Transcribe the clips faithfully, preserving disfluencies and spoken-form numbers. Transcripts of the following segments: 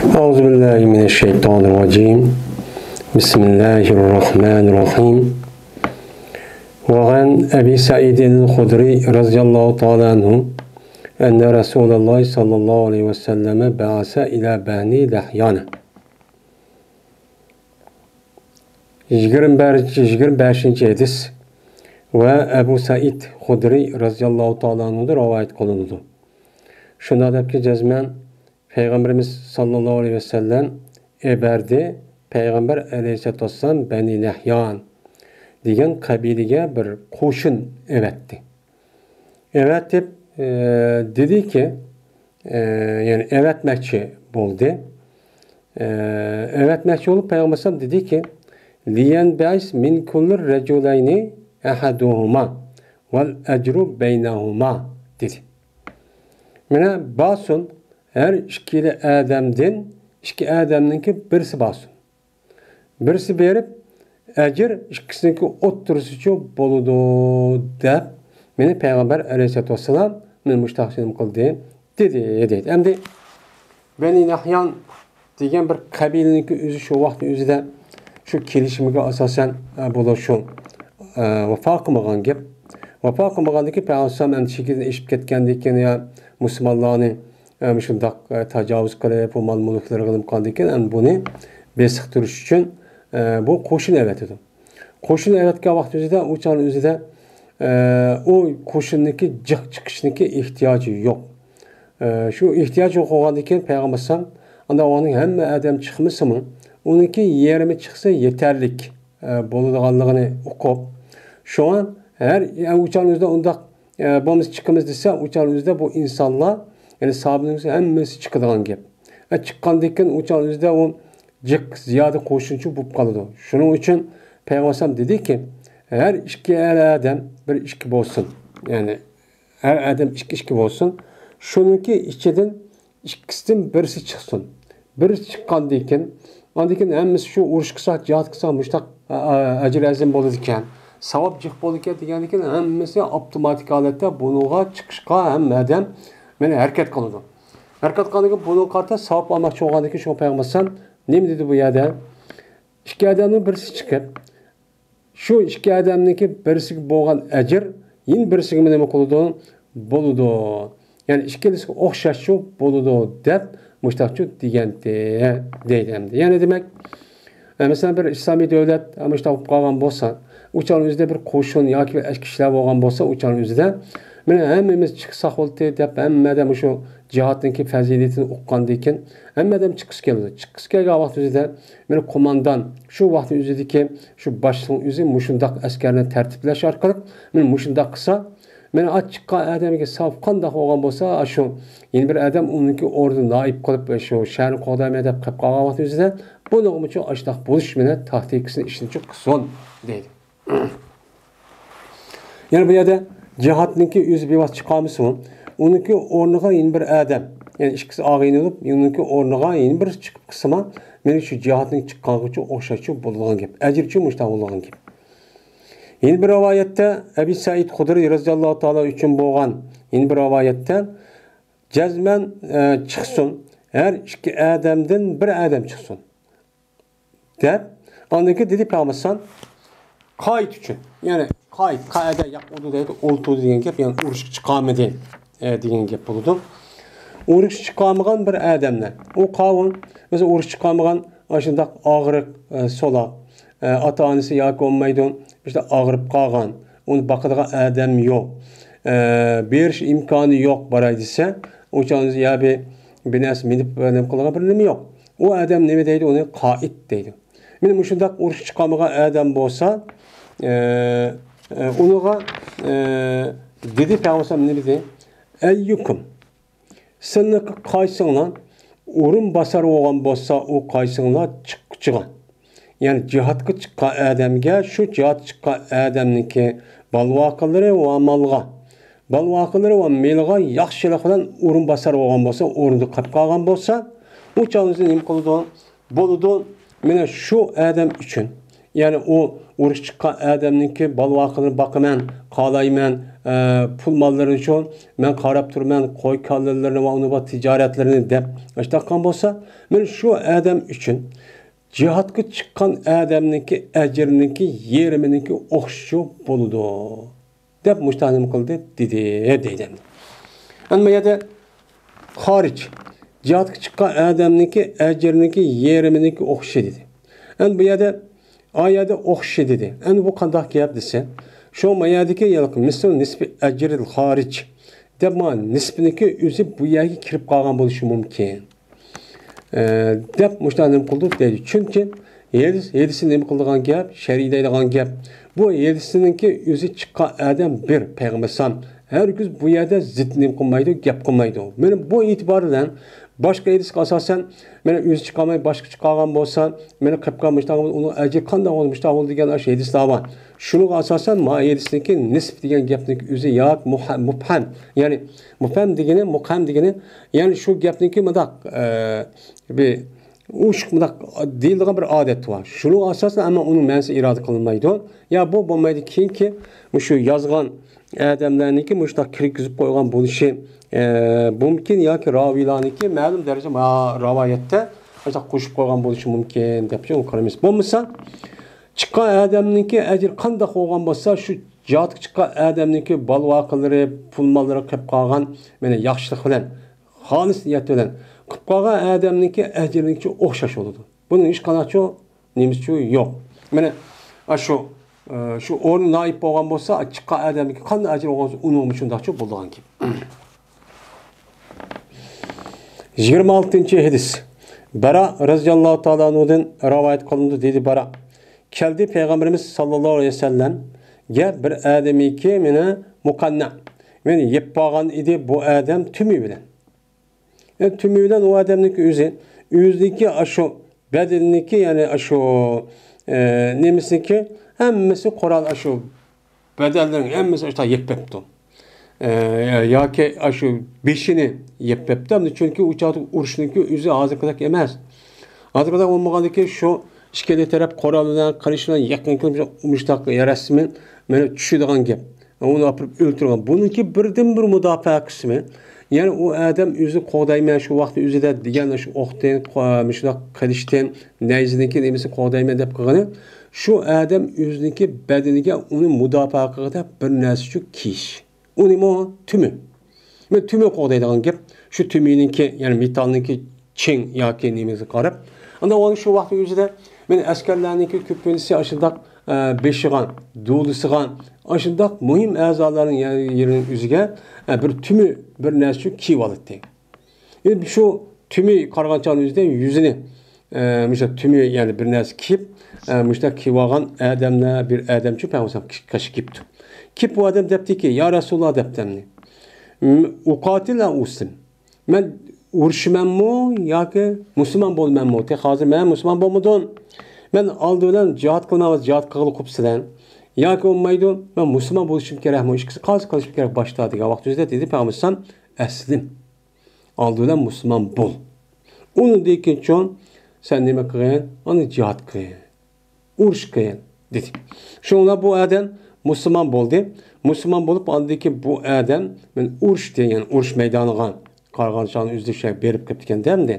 أعوذ بالله من الشيطان الرجيم. بسم الله الرحمن الرحيم. وعن أبي سعيد الخدري رضي الله تعالى عنه أن رسول الله صلى الله عليه وسلم بعث إلى بني لحيان. يىگىرمە بەشىنچى ھەدىس ۋە ئەبۇ سەئىد خۇدرى رەزىياللاھۇ تائالا ئەنھۇدىن رىۋايەت قىلىنىدۇ. شۇنداق دەپكى، جەزمەن پەيغەمبىرىمىز ساللاللاھۇ ئەلەيھى ۋەسەللەم ئەۋەتتى، پەيغەمبەر ئەلەيھىسسالاتۇ ۋەسسالام بەنى نەھيان دېگەن قەبىلىگە بىر قوشۇن ئەۋەتتى. ئەۋەتىپ، ئە، دېدىكى، ئە، يەنى ئەۋەتمەكچى بولدى. ئە، ئەۋەتمەكچى بولۇپ پەيغەمبەر ئەلەيھىسسالام دېدىكى، لينبعث من كل رجلين أحدهما والأجر بينهما دېدى. مانا بارسۇن، ھەر ئىككىلا ئادەمدىن ئىككى ئادەمنىڭكى بىرسى بارسۇن. بىرسى بېرىپ، ئەجىر ئىككىسىنىڭكى ئوتتۇرىسىچۇ بولىدۇ، دەپ، مېنى پەيغەمبەر ئەلەيھىسسالاتۇ ۋەسسالام مېنى مۇشتاق نېمە قىلدى، دېدى، دەيدۇ. ئەمدى بەنى نەھيان دېگەن بىر قەبىلىنىڭكى ئۆزى شۇ ۋاقىتنىڭ ئۆزىدە شۇ كېلىشىمگە ئاساسەن، ئە، بۇلار شۇ، ئە، ۋاپا قىلمىغان گەپ. ۋاپا قىلمىغاندىكىن پەيغەمبەر ئەلەيھىسسالام ئەمدى چېكىدىن ئېشىپ كەتكەندىكىن يا مۇسۇلمانلارنى ئە، مۇشۇنداق، ئە، تاجاۋۇز قىلىپ، ئۇ مال-مۈلۈكلىرىگە نېمە قىلغاندىكىن، ئەمدى بۇنى بېسىقتۇرۇش ئۈچۈن، ئە، بۇ قوشۇن ئەۋەتىدۇ. قوشۇن ئەۋەتكەن ۋاقتى ئۆزىدە، ئۇ چاغنىڭ ئۆزىدە، ئە، ئۇ قوشۇننىڭكى جىق چىقىشنىڭكى ئېھتىياجى يوق. ئە، شۇ ئېھتىياج يوق بولغاندىكىن پەيغەمبەر ئەلەيھىسسالام، ئاندا ئۇنىڭ ھەممە ئادەم چىقمىسىمۇ، ئۇنىڭكى يېرىمى چىقسا يېتەرلىك، ئە، بولىدىغانلىقىنى ئۇقۇپ، شۇڭا ھەر، ئە، ئۇ چاغنىڭ ئۆزىدە ئۇنداق ئە، بولمىسا چىقىمىز دېسە، ئۇ چاغنىڭ ئۆزىدە بۇ ئىنسانلار، يەنى ساھابىنىڭ ئۆزى ھەممىسى چىقىدىغان گەپ. ئە، چىققاندىن كېيىن ئۇ چاغنىڭ ئۆزىدە ئۇ جىق زىيادە قوشۇنچە بولۇپ قالىدۇ. شۇنىڭ ئۈچۈن پەيغەمبەر ئەلەيھىسسالام دېدىكى، ھەر ئىككى ئادەم بىر ئىككى بولسۇن. يەنى ھەر ئادەم ئىككى ئىككى بولسۇن. شۇنىڭكى ئىچىدىن ئىككىسىدىن بىرسى چىقسۇن. بىرسى چىققاندىن كېيىن، ئاندىن كېيىن ھەممىسى شۇ ئۇرۇش قىلساق، جىھاد قىلساق، مۇشتاق، ئە، ئە، ئەجرى ئەزىم بولىدىكەن، ساۋاب جىق بولىدىكەن دېگەندىن كېيىن، ھەممىسى ئاپتوماتىك ھالەتتە بۇنىڭغا چىقىشقا ھەممە ئادەم مانا ھەرىكەت قىلىدۇ. ھەرىكەت قىلغاندىن كېيىن بۇنىڭغا قارىتا ساۋاب ئالماقچى بولغاندىن كېيىن، شۇڭا پەيغەمبەر ئەلەيھىسسالام نېمە دېدى بۇ يەردە؟ ئىككى ئادەمنىڭ بىرسى چىقىپ، شۇ ئىككى ئادەمنىڭكى بىرسىگە بولغان ئەجىر يەنە بىرسىگىمۇ نېمە قىلىدۇ؟ بولىدۇ. يەنى ئىككىلىسىگە ئوخشاشچۇ بولىدۇ دەپ مۇشتاقچۇ دېگەنتى، دەيدۇ ئەمدى. يەنى دېمەك، ئە، مەسىلەن، بىر ئىسلامىي دۆلەت، ئە، مۇشتاق بولۇپ قالغان بولسا، ئۇ چاغنىڭ ئۆزىدە بىر قوشۇن ياكى بىر ئەسكى كىشىلەر بولغان بولسا، ئۇ چاغنىڭ ئۆزىدە مانا ھەممىمىز چىقساق بولدى دەپ، ھەممە ئادەم مۇشۇ جىھادنىڭكى پەزىلىتىنى ئۇققاندىن كېيىن، ھەممە ئادەم چىققۇسى كېلىدۇ. چىققۇسى كەلگەن ۋاقىت ئۆزىدە، مانا قوماندان شۇ ۋاقىتنىڭ ئۆزىدىكى شۇ باشلىقنىڭ ئۆزى مۇشۇنداق ئەسكەرنى تەرتىپلەش ئارقىلىق، مانا مۇشۇنداق قىلسا، مانا ئات چىققان ئادەمگە ساۋاب قانداق بولغان بولسا، شۇ يەنە بىر ئادەم ئۇنىڭكى ئورنىدا نائىب قىلىپ، شۇ شەھەرنى قوغدايمەن دەپ قېلىپ قالغان ۋاقىت ئۆزىدە، بۇنىڭغىمۇ شۇ ئاشۇنداق بولۇش مانا تاكتىكىسىنى ئىشلىتىپ قىلسۇن دەيدۇ. يەنى بۇ يەردە جىھادنىڭكى ئۆزى بىۋاسىتە چىقالمىسىمۇ، ئۇنىڭكى ئورنىغا يەنە بىر ئادەم، يەنى ئىككىسى ئاغىنە بولۇپ، ئۇنىڭكى ئورنىغا يەنە بىرسى چىقىپ قىلسىمۇ، مانا شۇ جىھادنىڭ چىققانغىچۇ ئوخشاشچۇ بولىدىغان گەپ. ئەجرىچۇ مۇشۇنداق بولىدىغان گەپ. يەنە بىر رىۋايەتتە ئەبى سەئىد خۇدرى رەزىياللاھۇ تائالا ئۈچۈن بولغان، يەنە بىر رىۋايەتتە جەزمەن، ئە، چىقسۇن، ھەر ئىككى ئادەمدىن بىر ئادەم چىقسۇن، دەپ، ئاندىن كېيىن دېدى پەيغەمبەر ئەلەيھىسسالام، قائىد ئۈچۈن، يەنى قائىد، قائەدە يەقئۇدۇ دەيدۇ، ئولتۇردى دېگەن گەپ، يەنى ئۇرۇشقا چىقارمىدى، ئە، دېگەن گەپ بولىدۇ. ئۇرۇشقا چىقارمىغان بىر ئادەمنى، ئۇ قاۋۇل، مەسىلەن، ئۇرۇشقا چىقارمىغان، ئاشۇنداق ئاغرىق، ئە، سولاق، ئە، ئاتا-ئانىسى ياكى بولمايدۇ، ئىشتە ئاغرىپ قالغان، ئۇنى باقىدىغان ئادەم يوق، ئە، بېرىش ئىمكانى يوق، باراي دېسە، ئۇ چاغدا يا بىر، بىر نەرسە مىنىپ، نېمە قىلىدىغان بىر نېمە يوق. ئۇ ئادەم نېمە دەيدۇ؟ ئۇنى قائىد دەيدۇ. مانا مۇشۇنداق ئۇرۇشقا چىقارمىغان ئادەم بولسا، ئە، ئە، ئۇنىڭغا، ئە، دېدى پەيغەمبەر نېمە دېدى؟ ئەييۇكۇم، سىلىنىڭكى قايسىڭلار ئورۇن باسار بولغان بولسا، ئۇ قايسىڭلار چىققۇچىغا، يەنى جىھادقا چىققان ئادەمگە شۇ جىھادقا چىققان ئادەمنىڭكى بالىۋاقىلىرى ۋە مالغا، بالىۋاقىلىرى ۋە مېلىغا ياخشىلىق بىلەن ئورۇن باسار بولغان بولسا، ئورنىدا قېلىپ قالغان بولسا، ئۇ چاغدا نېمە قىلىدۇ؟ بولىدۇ، مانا شۇ ئادەم ئۈچۈن، يەنى ئۇ ئۇرۇشقا چىققان ئادەمنىڭكى بالىۋاقىنى باقىمەن، قالايمەن، ئە، پۇل ماللىرىنى شۇ، مەن قاراپ تۇرىمەن، قوي كالىلىرىنى ۋە ئۇنىڭ بار تىجارەتلىرىنى دەپ ئاشتاق قىلغان بولسا، مانا شۇ ئادەم ئۈچۈن جىھادقا چىققان ئادەمنىڭكى ئەجرىنىڭكى يېرىمىنىڭكى ئوخشىشى بولىدۇ، دەپ مۇشۇنداق نېمە قىلدى، دېدى، دەيدۇ. ئەمما بۇ يەردە خارىج، جىھادقا چىققان ئادەمنىڭكى ئەجرىنىڭكى يېرىمىنىڭكى ئوخشىشى دېدى. ئەمدى بۇ يەردە، ئا يەردە ئوخشىشى دېدى. ئەمدى بۇ قانداق گەپ دېسە، شۇ ما يەردىكى يەنى مىسلۇ نىسپى ئەجرىل خارىج دەپ، ما نىسپىنىڭكى ئۆزى بۇ يەرگە كىرىپ قالغان بولۇشى مۇمكىن. ئە، دەپ مۇشۇنداق نېمە قىلدۇق دەيدۇ. چۈنكى ھەدىس، ھەدىسنى نېمە قىلىدىغان گەپ، شەرھلەيدىغان گەپ. بۇ ھەدىسنىڭكى ئۆزى چىققان ئادەم بىر پەيغەمبەر ئەلەيھىسسالام ھەرگىز بۇ يەردە زىت نېمە قىلمايدۇ، گەپ قىلمايدۇ. مانا بۇ ئېتىبار بىلەن باشقا ھەدىسكە ئاساسەن، مانا ئۆزى چىقالماي باشقا چىقارغان بولسا، مانا قىلىپ قالغان مۇشۇنداق بولدى، ئۇنىڭ ئەجرى قانداق بولدى، مۇشۇنداق بولدى دېگەن ئاشۇ ھەدىسلەر بار. شۇنىڭغا ئاساسەن، ما ھەدىسنىڭكى نىسپ دېگەن گەپنىڭكى ئۆزى ياكى مۇبھەم، يەنى مۇبھەم دېگىنى، مۇبھەم دېگىنى، يەنى شۇ گەپنىڭكى مۇنداق، ئە، بىر ئوشۇق مۇنداق دېيىلىدىغان بىر ئادەت بار. شۇنىڭغا ئاساسەن، ئەمما ئۇنىڭ مەنىسى ئىرادە قىلىنمايدۇ. يا بۇ بولمايدۇ، كېيىنكى مۇشۇ يازغان ئادەملەرنىڭكى مۇشۇنداق كىرگۈزۈپ قويغان بولۇشى، ئە، مۇمكىن ياكى راۋىيلارنىڭكى مەلۇم دەرىجىدە ما راۋايەتتە مۇشۇنداق قوشۇپ قويغان بولۇشى مۇمكىن دەپ شۇنى قارايمىز. بولمىسا، چىققان ئادەمنىڭكى ئەجرى قانداق بولغان بولسا، شۇ جىھادقا چىققان ئادەمنىڭكى بال-ۋاقىلىرى، پۇل-ماللىرى قىلىپ قالغان، مانا ياخشىلىق بىلەن، خالىس نىيەت بىلەن قىلىپ قالغان ئادەمنىڭكى ئەجرىنىڭكى ئوخشاش بولىدۇ. بۇنىڭ ھېچقانداقچۇ نېمىسىچۇ يوق. مانا، ئاشۇ، ئە، شۇ ئورۇن نائىب بولغان بولسا، چىققان ئادەمنىڭكى قانداق ئەجرى بولغان بولسا، ئۇنىڭمۇ شۇنداقچۇ بولىدىغان گەپ. يىگىرمە ئالتىنچى ھەدىس. بەرا رەزىياللاھۇ تائالا ئەنھۇدىن رىۋايەت قىلىنىدۇ، دېدى بەرا. كەلدى پەيغەمبىرىمىز ساللاللاھۇ ئەلەيھى ۋەسەللەمگە بىر ئادىمىكى مانا مۇقەننە. مانا يەپ بارغان ئىدى بۇ ئادەم تۈمى بىلەن. يەنى تۈمى بىلەن ئۇ ئادەمنىڭكى ئۆزى، ئۆزىنىڭكى ئاشۇ بەدىنىنىڭكى، يەنى ئاشۇ، ئە، نېمىسىنىڭكى ھەممىسى قورال، ئاشۇ بەدەنلىرىنىڭ ھەممىسى ئاشۇنداق يەپ بەپتۇ. ئە، ياكى ئاشۇ بېشىنى يەپ بەپتۇ. چۈنكى ئۇ چاغدا ئۇرۇشنىڭكى ئۆزى ھازىرقىدەك ئەمەس. ھازىرقىدەك بولمىغاندىكىن شۇ ئىككىلى تەرەپ قورال بىلەن، قىلىچ بىلەن يېقىن كېلىپ مۇشۇنداق ياراشسىمۇ مانا چۈشىدىغان گەپ. ئۇنى ئاپىرىپ ئۆلتۈرگەن. بۇنىڭكى بىردىنبىر مۇداپىئە قىسمى. يەنى ئۇ ئادەم ئۆزى قوغدايمەن شۇ ۋاقىت ئۆزىدە دېگەن شۇ ئوقتىن، قو-، مۇشۇنداق قىلىچتىن، نەيزىنىڭكى نېمىسى قوغدايمەن دەپ قىلغىنى، شۇ ئادەم ئۆزىنىڭكى بەدىنىگە ئۇنى مۇداپىئە قىلغۇدەك بىر نەرسىچۇ كىيىش. ئۇنىمۇ تۈمى. مەن تۈمى قوغدايدىغان گەپ. شۇ تۈمىنىڭكى، يەنى مېتالنىڭكى چىڭ ياكى نېمىسىگە قاراپ. ئاندىن ئۇنى شۇ ۋاقىت ئۆزىدە مەن ئەسكەرلەرنىڭكى كۆپىنچىسى ئاشۇنداق، ئە، بېشىغا، دولىسىغا، ئاشۇنداق مۇھىم ئەزالارنىڭ يە-، يېرىنىڭ ئۆزىگە، ئە، بىر تۈمى، بىر نەرسە كىيىۋالاتتى. ئەمدى شۇ تۈمى قارىغان چاغنىڭ ئۆزىدە يۈزىنى، ئە، مۇشۇ تۈمى، يەنى بىر نەرسە كىيىپ، ئە، مۇشۇنداق كىيىۋالغان ئادەملەر، بىر ئادەمچۇ پەيغەمبەر قېشىغا كېلىپتۇ. كېلىپ بۇ ئادەم دەپتىكى، يا رەسۇلاللا دەپتىمنى. ئۇقاتىل ئەۋ ئۇسلىم. مەن ئۇرۇشىمەنمۇ ياكى مۇسۇلمان بولىمەنمۇ؟ تېخى ھازىر مەن مۇسۇلمان بولمىدىم. مەن ئالدى بىلەن جىھاد قىلىمەن، جىھاد قىلغىلى قوپسىلەن. ياكى بولمايدۇ، مەن مۇسۇلمان بولۇشۇم كېرەكمۇ؟ ئىككىسى قايسى قىلىشىم كېرەك باشتا دېگەن ۋاقىت ئۆزىدە دېدى پەيغەمبەر ئەسلىم. ئالدى بىلەن مۇسۇلمان بول. ئۇنىڭدىن كېيىن چوڭ سەن نېمە قىلغىن؟ ئاندىن جىھاد قىلغىن. ئۇرۇش قىلغىن دېدى. شۇڭا بۇ ئادەم مۇسۇلمان بولدى. مۇسۇلمان بولۇپ ئاندىن كېيىن بۇ ئادەم مەن ئۇرۇش دېگەن ئۇرۇش مەيدانىغا قارىغان چاغنىڭ ئۆزىدە شۇ يەرگە بېرىپ كەپتىكەن دەمدى.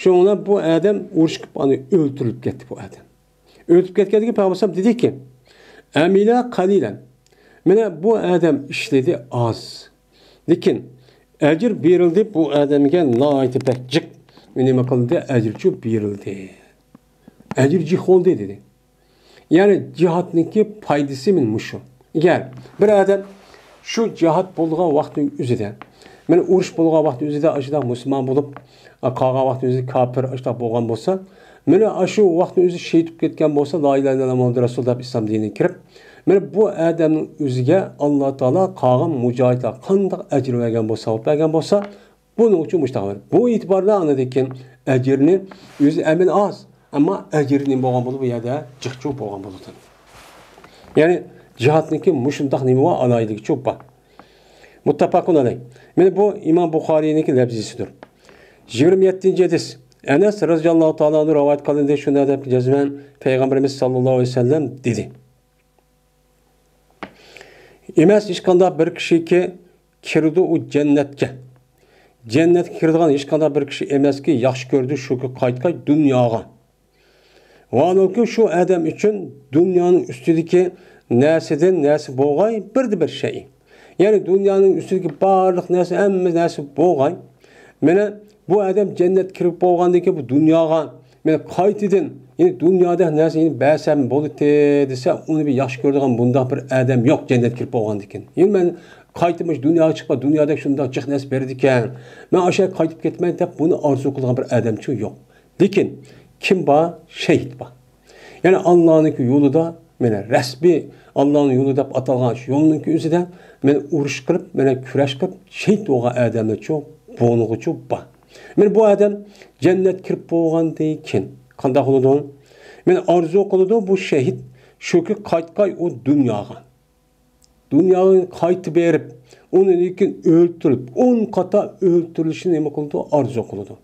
شۇڭا بۇ ئادەم ئۇرۇش قىلىپ ئاندىن ئۆلتۈرۈلۈپ كەتتى بۇ ئادەم. ئۆلتۈرۈپ كەتكەندىن كېيىن پەيغەمبەر ئەلەيھىسسالام دېدىكى، ئەمىلە قەلىلەن. مانا بۇ ئادەم ئىشلىدى ئاز. لېكىن ئەجىر بېرىلدى بۇ ئادەمگە ناھايىتى بەك جىق. نېمە قىلدى؟ ئەجىرچۇ بېرىلدى. ئەجىر جىق بولدى دېدى. يەنى جىھادنىڭكى پايدىسى مانا مۇشۇ. ئەگەر بىر ئادەم شۇ جىھاد بولغان ۋاقىتنىڭ ئۆزىدە، مانا ئۇرۇش بولغان ۋاقىتنىڭ ئۆزىدە ئاشۇنداق مۇسۇلمان بولۇپ، قالغان ۋاقىتنىڭ ئۆزىدە كاپىر ئاشۇنداق بولغان بولسا، مانا ئاشۇ ۋاقىتنىڭ ئۆزىدە شېھىت بولۇپ كەتكەن بولسا، لا ئىلاھە ئىللاللا مۇھەممەدۇر رەسۇل دەپ ئىسلام دىنىگە كىرىپ، مانا بۇ ئادەمنىڭ ئۆزىگە ئاللا تائالا قالغان مۇجاھىدلارغا قانداق ئەجىر بەرگەن بولسا، ساۋاب بەرگەن بولسا، بۇنىڭ ئۈچۈن مۇشۇنداق بەر. بۇ ئېتىباردا ئاندىن كېيىن ئەجىرنى ئۆزى ئەمەل ئاز، ئەمما ئەجىرى نېمە بولغان بولىدۇ؟ بۇ يەردە جىقچۇ بولغان بولىدۇ. يەنى جىھادنىڭكى مۇشۇنداق نېمە بار؟ ئالاھىدىلىكىچۇ بار. مۇتتەپەقۇن ئەلەيھ. مانا بۇ ئىمام بۇخارىينىڭكى لەپزىسىدۇر. يىگىرمە يەتتىنچى ھەدىس. ئەنەس رەزىياللاھۇ تائالا ئەنھۇ رىۋايەت قىلىندى، شۇنداق دەپ جەزمەن پەيغەمبىرىمىز ساللاللاھۇ ئەلەيھى ۋەسەللەم دېدى. ئەمەس ھېچقانداق بىر كىشىكى كىرىدۇ ئۇ جەننەتكە. جەننەتكە كىرىدىغان ھېچقانداق بىر كىشى ئەمەسكى ياخشى كۆرىدۇ شۇكى قايتقاي دۇنياغا. ۋاھالەنكى شۇ ئادەم ئۈچۈن دۇنيانىڭ ئۈستىدىكى نەرسىدىن نەرسە بولغاي بىردە بىر شەيئى. يەنى دۇنيانىڭ ئۈستىدىكى بارلىق نەرسە، ھەممە نەرسە بولغاي. مانا بۇ ئادەم جەننەتكە كىرىپ بولغاندىن كېيىن بۇ دۇنياغا، مانا قايتىدىن، يەنى دۇنيادا نەرسە يەنە بەرسەم بولىدۇ دېسە، ئۇنى بىر ياخشى كۆرىدىغان بۇنداق بىر ئادەم يوق جەننەتكە كىرىپ بولغاندىن كېيىن. يەنى مەن قايتىپ مۇشۇ دۇنياغا چىقىپ دۇنيادەك شۇنداق جىق نەرسە بېرىدىكەن، مەن ئاشۇ يەرگە قايتىپ كەتمەي دەپ بۇنى ئارزۇ قىلغان بىر ئادەمچۇ يوق. لېكىن كىم بار؟ شېھىت بار. يەنى ئاللانىڭكى يولىدا، مانا رەسمىي ئاللانىڭ يولى دەپ ئاتالغان شۇ يولنىڭكى ئۆزىدە مانا ئۇرۇش قىلىپ، مانا كۈرەش قىلىپ، شېھىت بولغان ئادەملەرچۇ، بولغۇچۇ بار. مانا بۇ ئادەم جەننەتكە كىرىپ بولغاندىن كېيىن قانداق بولىدۇ؟ مانا ئارزۇ قىلىدۇ بۇ شېھىت شۇكى قايتقاي ئۇ دۇنياغا. دۇنياغا قايتىپ بېرىپ، ئۇنىڭدىن كېيىن ئۆلتۈرۈلۈپ، ئون قاتا ئۆلتۈرۈلۈشىنى نېمە قىلىدۇ؟ ئارزۇ قىلىدۇ.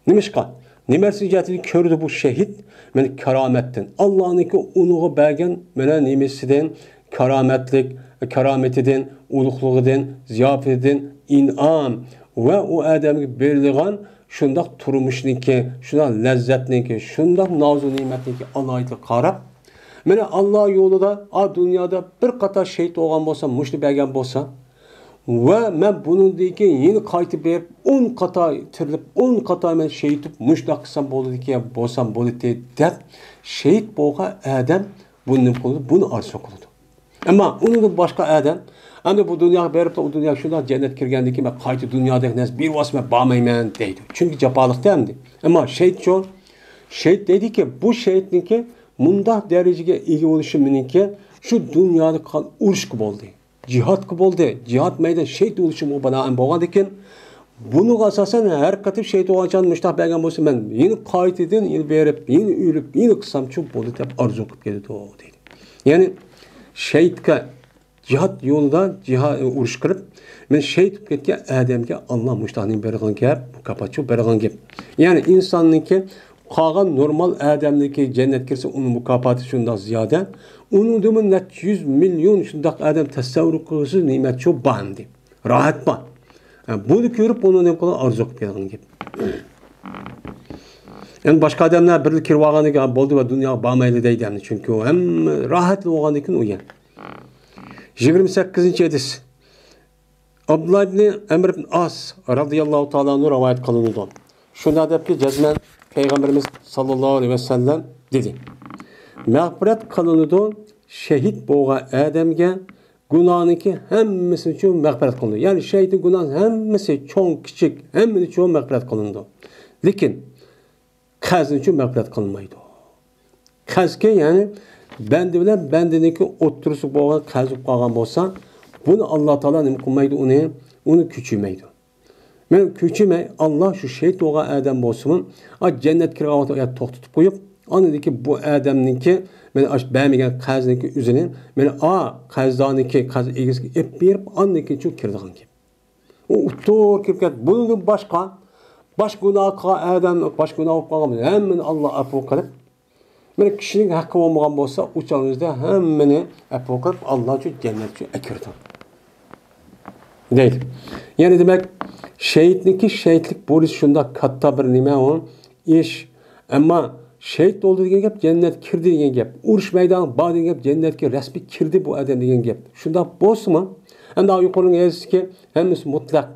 نېمىشقا؟ نېمىسى جەھەتتىن كۆرىدۇ بۇ شېھىت؟ مانا كارامەتتىن. ئاللانىڭكى ئۇنىڭغا بەرگەن مانا نېمىسىدىن، كارامەتلىك، كارامىتىدىن، ئۇلۇغلۇقىدىن، زىياپىتىدىن، ئىنئام ۋە ئۇ ئادەمگە بېرىلغان شۇنداق تۇرمۇشنىڭكى، شۇنداق لەززەتنىڭكى، شۇنداق نازۇ نېمەتنىڭكى ئالاھىدىلىكىگە قاراپ، مانا ئاللا يولىدا، ئا دۇنيادا بىر قاتار شېھىت بولغان بولسا، مۇشۇنى بەرگەن بولسا، ۋە مەن بۇنىڭدىن كېيىن يەنە قايتىپ بېرىپ، ئون قاتا تىرىلىپ، ئون قاتا مەن شېھىت بولۇپ، مۇشۇنداق قىلسام بولىدىكەن، بولسام بولىدىكەن دەپ، شېھىت بولغان ئادەم بۇنى نېمە قىلىدۇ؟ بۇنى ئارزۇ قىلىدۇ. ئەمما ئۇنىڭدىن باشقا ئادەم، ئەمدى بۇ دۇنياغا بېرىپلا، ئۇ دۇنيا شۇنداق جەننەت كىرگەندىن كېيىن، مەن قايتا دۇنيادەك نەرسە بېرىۋالسا، مەن بارمايمەن دەيدۇ. چۈنكى جاپالىقتا ئەمدى. ئەمما شېھىتچۇ؟ شېھىت دەيدىكى، بۇ شېھىتنىڭكى مۇنداق دەرىجىگە ئىگە بولۇشى مېنىڭكى شۇ دۇنيادا قىلغان ئۇرۇشقا بولدى. جىھادقا بولدى. جىھاد مەيدان شېھىت بولۇشۇمغا بىنائەن بولغاندىكىن، بۇنىڭغا ئاساسەن ھەر قېتىم شېھىت بولغان چاغدا مۇشۇنداق بەرگەن بولسا، مەن يەنە قايتىدىن يەنە بېرىپ، يەنە ئۆلۈپ، يەنە قىلسامچۇ بولدى دەپ ئارزۇ قىلىپ كېلىدۇ، دەيدۇ. يەنى شېھىتكە جىھاد يولىدا جىھاد، ئۇرۇش قىلىپ، مەن شېھىت بولۇپ كەتكەن ئادەمگە ئاللا مۇشۇنداق نېمە بېرىدىغان گەپ، مۇكاپاتچۇ بېرىدىغان گەپ. يەنى ئىنساننىڭكى قالغان نورمال ئادەمنىڭكى جەننەتكە كىرسە، ئۇنىڭ مۇكاپاتى شۇنداق زىيادە. ئۇنىڭدىنمۇ نەچچە يۈز مىليون شۇنداق ئادەم تەسەۋۋۇر قىلغۇسىز نېمەتچۇ بار ئەمدى. راھەت بار. ھە، بۇنى كۆرۈپ، ئۇنى نېمە قىلىدۇ؟ ئارزۇ قىلىپ كېلىدىغان گەپ. ئەمدى باشقا ئادەملەر بىرلا كىرىپ ئالغاندىن كېيىن، بولدى ۋە دۇنياغا بارمايلى دەيدۇ ئەمدى. چۈنكى ئۇ ھەممە راھەتلا بولغاندىن كېيىن ئۇ يەر. يىگىرمە سەككىزىنچى ھەدىس. ئابدۇللا ئىبنى ئەمر ئىبن ئاس رەزىياللاھۇ تائالا ئەنھۇ رىۋايەت قىلىنىدۇ. شۇنداق دەپكى، جەزمەن پەيغەمبىرىمىز ساللاللاھۇ ئەلەيھى ۋەسەللەم دېدى، مەغپىرەت قىلىنىدۇ شېھىت بولغان ئادەمگە گۇناھنىڭكى ھەممىسىنىچۇ مەغپىرەت قىلىنىدۇ. يەنى شېھىتنىڭ گۇناھى ھەممىسى، چوڭ، كىچىك، ھەممىنىچۇ مەغپىرەت قىلىنىدۇ. لېكىن قەزىنىچۇ مەغپىرەت قىلمايدۇ. قەزكى، يەنى بەندە بىلەن بەندىنىڭكى ئوتتۇرىسىدا بولغان قەز بولۇپ قالغان بولسا، بۇنى ئاللا تائالا نېمە قىلمايدۇ، ئۇنى، ئۇنى كۆچۈرمەيدۇ. مەن كۆچۈرمەي، ئاللا شۇ شېھىت بولغان ئادەم بولسىمۇ، ئا، جەننەتكە كىرگەن ۋاقتىدا ئۇ يەردە توختىتىپ قويۇپ، ئاندىن كېيىن بۇ ئادەمنىڭكى، مەن ئاش بەرمىگەن قەزنىڭكى ئۆزىنى، مەن ئا، قەرزدارنىڭكى، قەرز ئىگىسىگە ئېلىپ بېرىپ، ئاندىن كېيىن شۇ كىرىدىغان گەپ. ئۇ ئۇتتۇر كىرىپ كەتتى. بۇنىڭدىن باشقا، باش گۇناھ قىلغان ئادەم، باش گۇناھ بولۇپ قالغان ھەممىنى ئاللا ئەپۇ قىلىپ، بىر كىشىنىڭ ھەققى بولمىغان بولسا، ئۇ چاغنىڭىزدا ھەممىنى ئەپۇ قىلىپ، ئاللا ئۈچۈن جەننەت ئۈچۈن ئەكىرىدۇ. دەيدۇ. يەنى دېمەك، شېھىتنىڭكى شېھىتلىك بۇيرۇسى شۇنداق كاتتا بىر نېمە ئۇ ئىش. ئەمما شېھىت بولدى دېگەن گەپ، جەننەتكە كىردى دېگەن گەپ. ئۇرۇش مەيدانىغا باردى دېگەن گەپ، جەننەتكە رەسمىي كىردى بۇ ئادەم دېگەن گەپ. شۇنداق بولسىمۇ، ئەمدى يۇقىرىنىڭ ھەدىسىدىكى ھەممىسى مۇتلەق.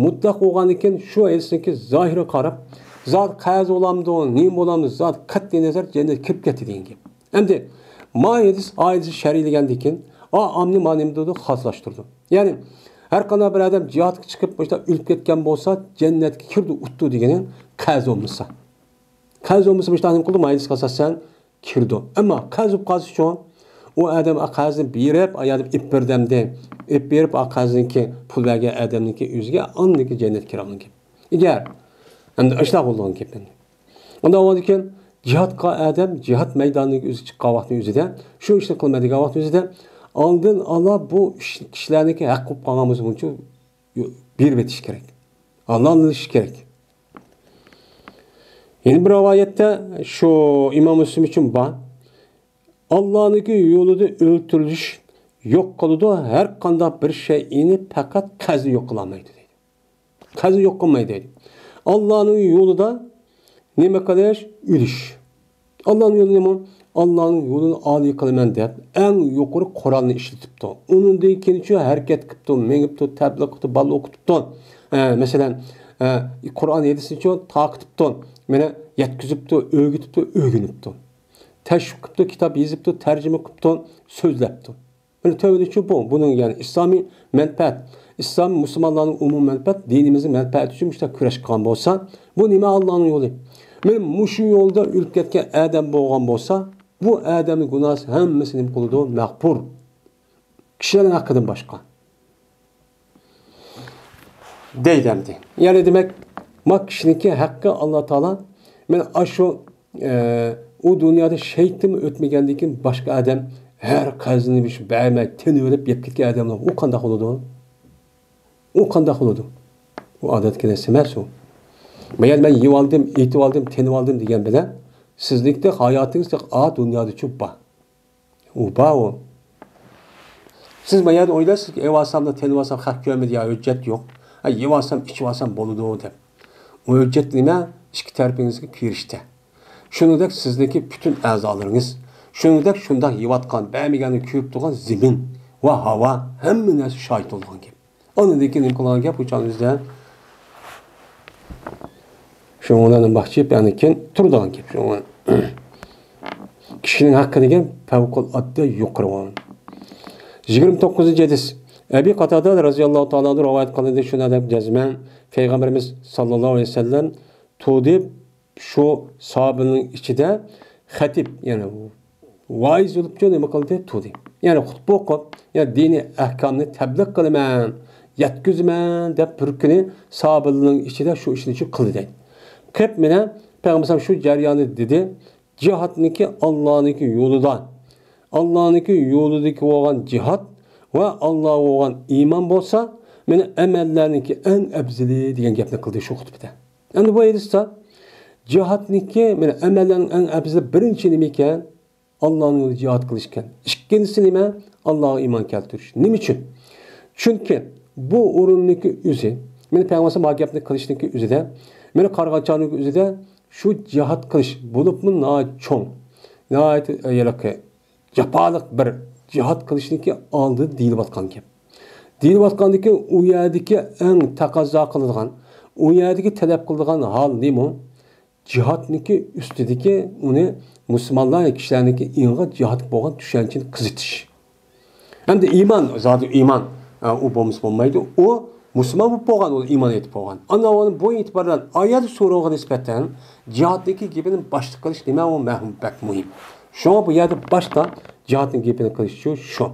مۇتلەق بولغاندىن كېيىن شۇ ھەدىسنىڭكى زاھىرىغا قاراپ، زادى قەزا بولامدۇ، نېمە بولامدۇ، زادى قەتئىي نەزەر جەننەتكە كىرىپ كەتتى دېگەن گەپ. ئەمدى ما ھەدىس، ئا ھەدىسنى شەرھلىگەندىن كېيىن، ئا ئامنى ما نېمە دېدى؟ خاسلاشتۇردى. يەنى ھەر قانداق بىر ئادەم جىھادقا چىقىپ، مۇشۇنداق ئۆلۈپ كەتكەن بولسا، جەننەتكە كىردى، ئۇتتى دېگىنى قەزا بولمىسا. قەزا بولمىسا، مۇشۇنداق نېمە قىلدى؟ ما ھەدىسكە ئاساسەن كىرىدۇ. ئەمما قەرز بولۇپ قالسىچۇ، ئۇ ئادەم قەرزنى بېرىپ، ئايالىپ ئېلىپ بېرىدۇ ئەمدى. ئېلىپ بېرىپ، ئا قەرزنىڭكى، پۇل بەرگەن ئادەمنىڭكى ئۆزىگە ئاندىكى جەننەتكە كىرىدىغان گەپ. ئەگەر ئەمدى ئاشۇنداق بولىدىغان گەپ ئەمدى. ئۇنداق بولغاندىكىن، جىھاد قىلغان ئادەم جىھاد مەيدانىدىكى ئۆزى چىققان ۋاقىتنىڭ ئۆزىدە، شۇ ئىشنى قىلماي دېگەن ۋاقىتنىڭ ئۆزىدە، ئالدىن ئالا بۇ ئىش، كىشىلەرنىڭكى ھەق بولۇپ قالغان بولسا، بۇنچە بېرىپ ئېتىش كېرەك. ھالاللىشىش كېرەك. يەنە بىر رىۋايەتتە شۇ ئىمام مۇسلىم ئۈچۈن بار. ئاللانىڭكى يولىدا ئۆلتۈرۈلۈش يوق قىلىدۇ، ھەر قانداق بىر شەيئىنى پەقەت قەزا يوق قىلالمايدۇ دەيدۇ. قەزا يوق قىلمايدۇ دەيدۇ. ئاللانىڭ يولىدا نېمە قىلىش؟ ئۆلۈش. ئاللانىڭ يولى نېمە؟ ئاللانىڭ يولىنى ئالىي قىلىمەن دەپ، ئەڭ يۇقىرى قورالنى ئىشلىتىپتۇ. ئۇنىڭدىن كېيىنچۇ ھەرىكەت قىپتۇ، مېڭىپتۇ، تەبلىغ قىپتۇ، بالىلار ئوقۇتۇپتۇ. ئە، مەسىلەن، ئە، قۇرئان ھەدىسنىچۇ تارقىتىپتۇ، مانا يەتكۈزۈپتۇ، ئۆگىتىپتۇ، ئۆگىنىپتۇ. تەشۋىق قىپتۇ، كىتاب يېزىپتۇ، تەرجىمە قىپتۇ، سۆزلەپتۇ. مانا تۆۋەندىچۇ بۇ، بۇنىڭ يەنى ئىسلامىي مەنپەئەت، ئىسلام مۇسۇلمانلارنىڭ ئومۇمىي مەنپەئەت، دىنىمىزنىڭ مەنپەئەتى ئۈچۈن مۇشۇنداق كۈرەش قىلغان بولسا، بۇ نېمە ئاللانىڭ يولى؟ مانا مۇشۇ يولدا ئۆلۈپ كەتكەن ئادەم بولغان بولسا، بۇ ئادەمنىڭ گۇناھى ھەممىسى نېمە قىلىدۇ؟ مەغپۇر. كىشىلەرنىڭ ھەققىدىن باشقا. دەيدۇ ئەمدى. يەنى دېمەك، ما كىشىنىڭكى ھەققى ئاللا تائالا، مانا ئاشۇ، ئە، ئۇ دۇنيادا شەيتىمۇ ئۆتمىگەندىن كېيىن باشقا ئادەم ھەر قەرزىنى بىر بەرمەي، تىنىۋېلىپ يەپ كەتكەن ئادەملەر ئۇ قانداق بولىدۇ؟ ئۇ قانداق بولىدۇ؟ ئۇ ئادەتتىكى نەرسە ئەمەس ئۇ. مەيەر مەن يېۋالدىم، ئېتىۋالدىم، تىنىۋالدىم دېگەن بىلەن سىزنىڭكى ھاياتىڭىز ئا دۇنيادىچۇ بار. ئۇ بار ئۇ. سىز ما يەردە ئويلايسىزكى، ئېۋالساملا، تېنىۋالسام خەق كۆرمىدى يا ھۆججەت يوق. ھە، يېۋالسام، ئىچىۋالسام بولىدۇ دەپ. ئۇ ھۆججەت نېمە؟ ئىككى تەرىپىڭىزگە پېرىشتە. شۇنىڭدەك سىزنىڭكى پۈتۈن ئەزالىرىڭىز. شۇنىڭدەك شۇنداق يېۋاتقان، بەرمىگەننى كۆرۈپ تۇرغان زېمىن ۋە ھاۋا، ھەممە نەرسە شاھىت بولىدىغان گەپ. ئاندىن كېيىن نېمە قىلغان گەپ ئۇ چاغدا بىزدە؟ شۇڭا نېمە باقچى، يەنى كېيىن تۇرىدىغان گەپ. شۇڭا كىشىنىڭ ھەققى دېگەن پەۋقۇلئاددە يۇقىرى ئورۇن. يىگىرمە توققۇزىنچى ھەدىس. ئەبى قاتادە رەزىياللاھۇ تائالا ئەنھۇ رىۋايەت قىلىندى، شۇنداق دەپ جەزمەن پەيغەمبىرىمىز ساللاللاھۇ ئەلەيھى ۋەسەللەم تۇردى شۇ ساھابىنىڭ ئىچىدە خەتىپ، يەنى ۋائىز بولۇپچۇ نېمە قىلدى؟ تۇردى. يەنى خۇتبە ئوقۇپ، يەنى دىنىي ئەھكامنى تەبلىغ قىلىمەن، يەتكۈزىمەن دەپ بىر كۈنى ساھابىلەرنىڭ ئىچىدە شۇ ئىشنى شۇ قىلدى دەيدۇ. قىپ مېنە پەيغەمبەر شۇ جەريانى دېدى، جىھادنىكى ئاللانىڭكى يولىدا، ئاللانىڭكى يولىدىكى بولغان جىھاد ۋە ئاللاغا بولغان ئىمان بولسا، مېنى ئەمەللەرنىڭكى ئەڭ ئەپزىلى دېگەن گەپنى قىلدى شۇ خۇتبىدە. ئەمدى بۇ ھەدىستە جىھادنىڭكى، مانا، ئەمەللەرنىڭ ئەڭ ئەپزىلى بىرىنچى نېمە ئىكەن؟ ئاللانىڭ يولىدا جىھاد قىلىش ئىكەن. ئىككىنچىسى نېمە؟ ئاللاغا ئىمان كەلتۈرۈش. نېمە ئۈچۈن؟ چۈنكى بۇ ئورۇننىڭكى ئۆزى، مانا، پەيغەمبەر ما گەپنى قىلىشنىڭكى ئۆزىدە، مانا، قارىغان چاغنىڭكى ئۆزىدە شۇ جىھاد قىلىش، بولۇپمۇ ناھايىتى چوڭ، ناھايىتى، ئە، ھېلىقى جاپالىق بىر جىھاد قىلىشنىڭكى ئالدىدا دېيىلىۋاتقان گەپ. دېيىلىۋاتقاندىكى ئۇ يەردىكى ئەڭ تەقەززا قىلىدىغان، ئۇ يەردىكى تەلەپ قىلىدىغان ھال نېمە؟ جىھادنىڭكى ئۈستىدىكى ئۇنى مۇسۇلمانلار كىشىلەرنىڭكى ئېڭىغا جىھادقا بولغان چۈشەنچىنى قىزىتىش. ئەمدى ئىمان، زادى ئىمان، ئە، ئۇ بولمىسا بولمايدۇ. ئۇ مۇسۇلمان بولۇپ بولغان، ئۇ ئىمان ئېيتىپ بولغان. ئانا ئۇنى بۇ ئېتىبار بىلەن ئايەت سورىغا نىسبەتەن جىھادنىڭكى گېپىنى باشتا قىلىش نېمە؟ ئۇ مەھمۇ بەك مۇھىم. شۇڭا بۇ يەردە باشتا جىھادنىڭ گېپىنى قىلىشى شۇ.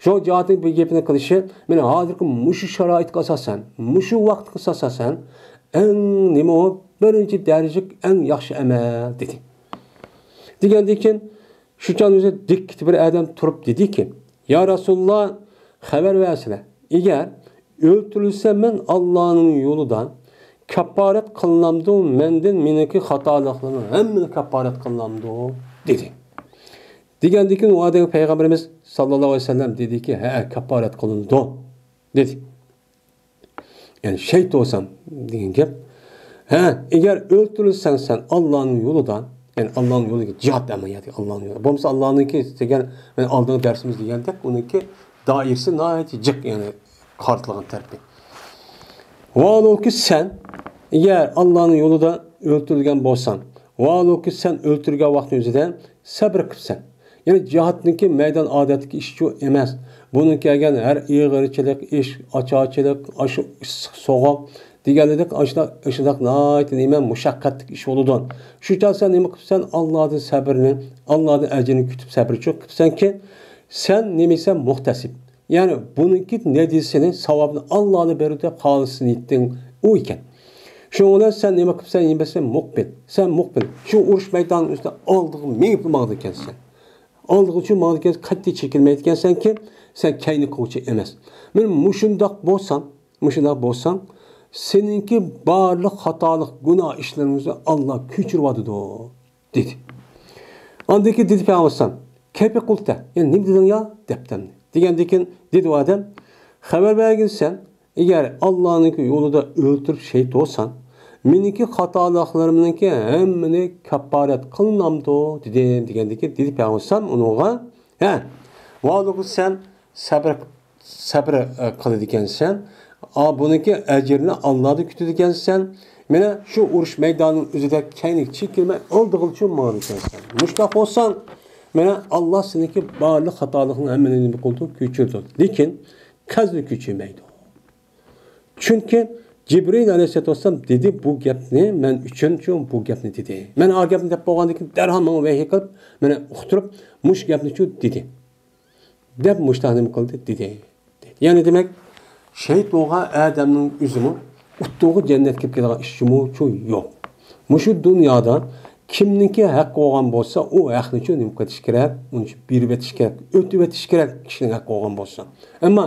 شۇ جىھادنىڭ بۇ گېپىنى قىلىشى، مانا ھازىرقى مۇشۇ شارائىتقا ئاساسەن، مۇشۇ ۋاقىتقا ئاساسەن، ئەڭ نېمە ئۇ؟ بىرىنچى دەرىجىلىك ئەڭ ياخشى ئەمەل، دېدى. دېگەندىن كېيىن، شۇ چاغدا ئۆزى دىككىتى بىر ئادەم تۇرۇپ دېدىكى، يا رەسۇلاللا، خەۋەر بەرسىلە، ئەگەر ئۆلتۈرۈلسەم مەن ئاللانىڭ يولىدا، كاپپارەت قىلىنامدۇ مەندىن مېنىڭكى خاتالىقلىرىم ھەممىنى كاپپارەت قىلىنامدۇ؟ دېدى. دېگەندىن كېيىن ئۇ ئادەمگە پەيغەمبىرىمىز ساللاللاھۇ ئەلەيھى ۋەسەللەم دېدىكى، ھەئە، كاپپارەت قىلىنىدۇ، دېدى. يەنى شېھىت بولسام دېگەن گەپ. ھە، ئەگەر ئۆلتۈرۈلسەڭ سەن ئاللانىڭ يولىدا، يەنى ئاللانىڭ يولىدىكى جىھاد ئەمەلىيەتى ئاللانىڭ يولى. بولمىسا ئاللانىڭكى دېگەن، مەن ئالدىنقى دەرسىمىز دېگەندەك، ئۇنىڭكى دائىرىسى ناھايىتى جىق، يەنى قارىتىلغان تەرىپى. ۋاھالۇكى سەن ئەگەر ئاللانىڭ يولىدا ئۆلتۈرۈلگەن بولساڭ، ۋاھالۇكى سەن ئۆلتۈرگەن ۋاقىتنىڭ ئۆزىدە سەبرى قىپسەن. يەنى جىھادنىڭكى مەيدان ئادەتتىكى ئىشچۇ ئەمەس. بۇنىڭ كەلگەن ھەر ئېغىرچىلىق ئىش، ئاچارچىلىق، ئاشۇ ئىسسىق سوغۇق دېگەنلىك، ئاشۇنداق، ئاشۇنداق ناھايىتى نېمە مۇشەققەتلىك ئىش بولىدۇ. شۇ چاغ سەن نېمە قىپسەن؟ ئاللادىن سەبرنى، ئاللادىن ئەجرىنى كۈتۈپ سەبرچۇ قىپسەنكى، سەن نېمىسەن؟ مۇھتەسىپ. يەنى بۇنىڭكى نەتىجىسىنى، ساۋابىنى ئاللادىن بېرىدۇ دەپ خالىس نىيىتىڭ ئۇ ئىكەن. شۇنىڭ بىلەن سەن نېمە قىپسەن؟ نېمە دېسەم، مۇقبىل. سەن مۇقبىل. شۇ ئۇرۇش مەيدانىنىڭ ئۈستىدە ئالدىغا مېڭىپ ماڭىدىكەنسەن. ئالدىغىچۇ ماڭىدىكەنسەن، قەتئىي چېكىنمەيدىكەنسەنكى، سەن كەينى قوغچى ئەمەس. مەن مۇشۇنداق بولسام، مۇشۇنداق بولساڭ، سېنىڭكى بارلىق خاتالىق، گۇناھ ئىشلىرىڭنى ئاللا كۆچۈرۈۋاتىدۇ، دېدى. ئاندىن كېيىن دېدى پەيغەمبەر ئەلەيھىسسالام، كەيپە قۇلتە، يەنى نېمە دېدىڭ يا؟ دەپتۇ ئەمدى. دېگەندىن كېيىن دېدى ئۇ ئادەم، خەۋەر بەرگىن سەن، ئەگەر ئاللانىڭكى يولىدا ئۆلتۈرۈپ شېھىت بولسام، مېنىڭكى خاتالىقلىرىمنىڭكى ھەممىنى كاپپارەت قىلىنامدۇ؟ دېدىم. دېگەندىن كېيىن دېدى پەيغەمبەر ھە، ۋالىقۇ سەن سەبر، سەبر، ئە، قىلىدىكەنسەن. ئا، بۇنىڭكى ئەجرىنى ئاللادا كۈتىدىكەنسەن. مانا شۇ ئۇرۇش مەيدانىنىڭ ئۆزىدە كەينىگە چېكىنمەي ئالدىغىچە ماڭىدىكەنسەن. مۇشۇنداق بولساڭ، مانا ئاللا سېنىڭكى بارلىق خاتالىقىڭ ھەممىنى نېمە قىلىدۇ؟ كۆچۈرىدۇ. لېكىن قەزنى كۆچۈرمەيدۇ. چۈنكى جىبرىئىل ئەلەيھىسسالاتۇ ۋەسسالام دېدى بۇ گەپنى، مەن ئۈچۈنچۇ بۇ گەپنى دېدى. مەن ئا گەپنى دەپ بولغاندىن كېيىن دەرھال ماڭا ۋەھىي قىلىپ، مانا ئۇقتۇرۇپ، مۇشۇ گەپنىچۇ دېدى. دەپ مۇشۇنداق نېمە قىلدى؟ دېدى. يەنى دېمەك، شېھىت بولغان ئادەمنىڭ ئۆزىمۇ ئۇتتۇرغا جەننەتكە كىرىپ كېتىدىغان ئىش جۇمۇچۇ يوق. مۇشۇ دۇنيادا كىمنىڭكى ھەققى بولغان بولسا، ئۇ ھەقنىچۇ نېمە قىلىش كېرەك؟ ئۇنىچۇ بېرىۋېتىش كېرەك، ئۆتۈۋېتىش كېرەك كىشىنىڭ ھەققى بولغان بولسا. ئەمما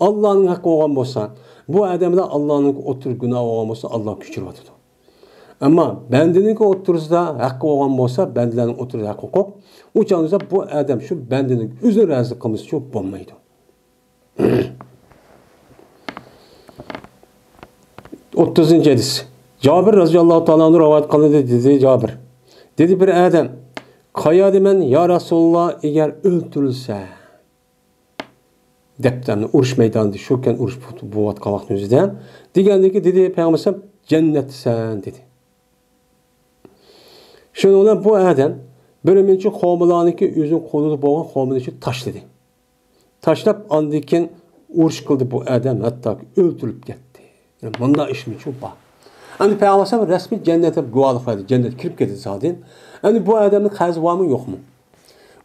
ئاللانىڭ ھەققى بولغان بولسا، بۇ ئادەم بىلەن ئاللانىڭ ئوتتۇرىدا گۇناھ بولغان بولسا، ئاللا كۆچۈرۈۋاتىدۇ. ئەمما بەندىنىڭكى ئوتتۇرىسىدا ھەققى بولغان بولسا، بەندىلەرنىڭ ئوتتۇرىسىدا ھەق ھوقۇق، ئۇ چاغدا بۇ ئادەم شۇ بەندىنى ئۆزىنى رازى قىلمىسىچۇ بولمايدۇ. ئوتتۇزىنچى ھەدىس. جابىر رەزىياللاھۇ تائالا ئەنھۇ رىۋايەت قىلىندى، دېدى جابىر. دېدى بىر ئادەم، قايەردىمەن يا رەسۇلاللا، ئەگەر ئۆلتۈرۈلسە؟ دەپتۇ، ئۇرۇش مەيدانىدا، شۇ كۈن ئۇرۇش بولۇۋاتقان ۋاقىتنىڭ ئۆزىدە. دېگەندىكى دېدى پەيغەمبەر ئەلەيھىسسالام، جەننەتتىسەن دېدى. شۇنىڭ بىلەن بۇ ئادەم بىر نەچچە خورمىلارنىڭكى ئۆزىنىڭ قولىدا بولغان خورمىنى تاشلىدى. تاشلاپ ئاندىن كېيىن ئۇرۇش قىلدى بۇ ئادەم، ھەتتاكى ئۆلتۈرۈلۈپ كەتتى. يەنى مۇنداق ئىشمۇچۇ بار. ئەمدى پەيغەمبەر ئەلەيھىسسالام رەسمىي جەننەت دەپ گۇۋاھلىق بەردى، جەننەتكە كىرىپ كەتتى زادى. ئەمدى بۇ ئادەمنىڭ قەرزى بارمۇ يوقمۇ؟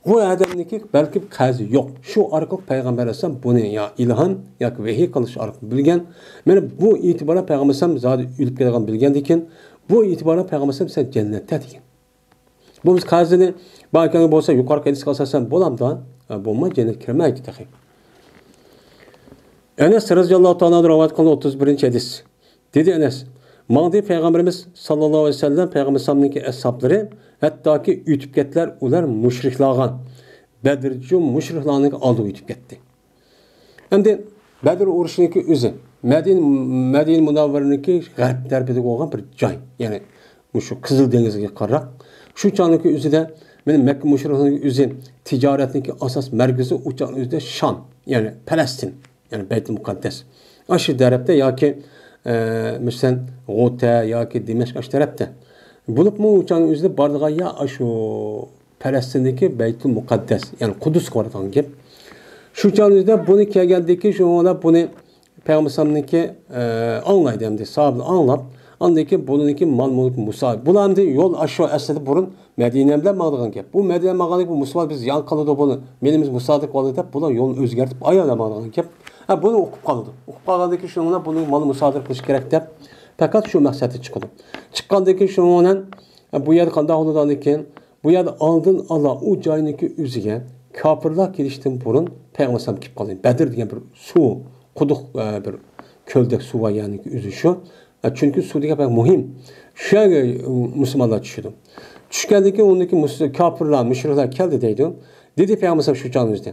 بۇ ئادەمنىڭكى بەلكىم قەرزى يوق. شۇ ئارقىلىق پەيغەمبەر ئەلەيھىسسالام بۇنى يا ئىلھام ياكى ۋەھىي قىلىش ئارقىلىق بىلگەن. مانا بۇ ئېتىبارەن پەيغەمبەر ئەلەيھىسسالام زادى ئۆلۈپ كېتىدىغان بىلگەندىن كېيىن، بۇ ئېتىبارەن پەيغەمبەر ئەلەيھىسسالام سەن جەننەتتە دېگەن. بولمىسا قەرزىنى باركەن بولسا يۇقىرىقى ھەدىسكە ئاساسەن بولامدا؟ ھە، بولماي جەننەتكە كىرمەيدۇ تېخى. ئەنەس رەزىياللاھۇ تائالا ئەنھۇ رىۋايەت قىلغان ئوتتۇز بىرىنچى ھەدىس. دېدى ئەنەس، ماڭدى پەيغەمبىرىمىز ساللاللاھۇ ئەلەيھى ۋەسەللەم، پەيغەمبەر ئەلەيھىسسالامنىڭكى ئەسھابلىرى، ھەتتاكى ئۆتۈپ كەتتىلەر، ئۇلار مۇشرىكلارغا، بەدرچۇ مۇشرىكلارنىڭ ئالدىغا ئۆتۈپ كەتتى. ئەمدى بەدر ئۇرۇشىنىڭكى ئۆزى مەدىنە، مەدىنە مۇنەۋۋەرىنىڭكى غەرب تەرىپىدە بولغان بىر جاي، يەنى مۇشۇ قىزىل دېڭىزغا يېقىنراق. شۇ چاغنىڭكى ئۆزىدە مانا مەككە مۇشرىكلىرىنىڭ ئۆزى تىجارەتنىڭكى ئاساس مەركىزى ئۇ چاغنىڭ ئۆزىدە شام، يەنى پەلەستىن. يەنى بەيتۇل مۇقەددەس. ئاشۇ تەرەپتە ياكى، ئە، مەسىلەن، غوتە ياكى دىمەشق ئاشۇ تەرەپتە. بولۇپمۇ ئۇ چاغنىڭ ئۆزىدە بارىدىغان يا ئاشۇ پەلەستىندىكى بەيتۇل مۇقەددەس، يەنى قۇدۇسقا بارىدىغان گەپ. شۇ چاغنىڭ ئۆزىدە بۇنى كەلگەندىكى شۇ بۇنى پەيغەمبەر ئەلەيھىسسالامنىڭكى، ئە، ئاڭلايدۇ ئەمدى، ساھابىلەر ئاڭلاپ، ئاندىن كېيىن بۇنىڭكى مال-مۈلكى مۇسا-، بۇلار ئەمدى يول ئاشۇ ئەسلىدە بۇرۇن مەدىنە بىلەن ماڭىدىغان گەپ. بۇ مەدىنە ماڭغاندىن كېيىن بۇ مۇسۇلمان بىز زىيان قىلىدۇ، بۇنى مېلىمىز مۇسادىر قىلىدۇ دەپ، بۇلار يولنى ئۆزگەرتىپ، ئاياغ بىلەن ماڭىدىغان گەپ. ھە، بۇنى ئۇقۇپ قالىدۇ. ئۇقۇپ قالغاندىن كېيىن شۇنىڭ بىلەن بۇنىڭ مالى مۇسادىر قىلىش كېرەك دەپ، پەقەت شۇ مەقسەتتە چىقىدۇ. چىققاندىن كېيىن شۇنىڭ بىلەن، ھە، بۇ يەردە قانداق بولىدۇ ئاندىن كېيىن؟ بۇ يەردە ئالدىن ئالا ئۇ جاينىڭكى ئۆزىگە كاپىرلار كېلىشتىن بۇرۇن پەيغەمبەر ئەلەيھىسسالام كېلىپ قالدى. بەدر دېگەن بىر سۇ، قۇدۇق، ئە، بىر كۆلدەك سۇ بار يەرنىڭكى ئۆزى شۇ. ئە، چۈنكى سۇ دېگەن بەك مۇھىم. شۇ يەرگە، ئۇ، مۇسۇلمانلار چۈشىدۇ. چۈشكەندىن كېيىن ئۇنىڭكى مۇس-، كاپىرلار، مۇشرىكلار كەلدى دەيدۇ. دېدى پەيغەمبەر ئەلەيھىسسالام شۇ چاغنىڭ ئۆزىدە،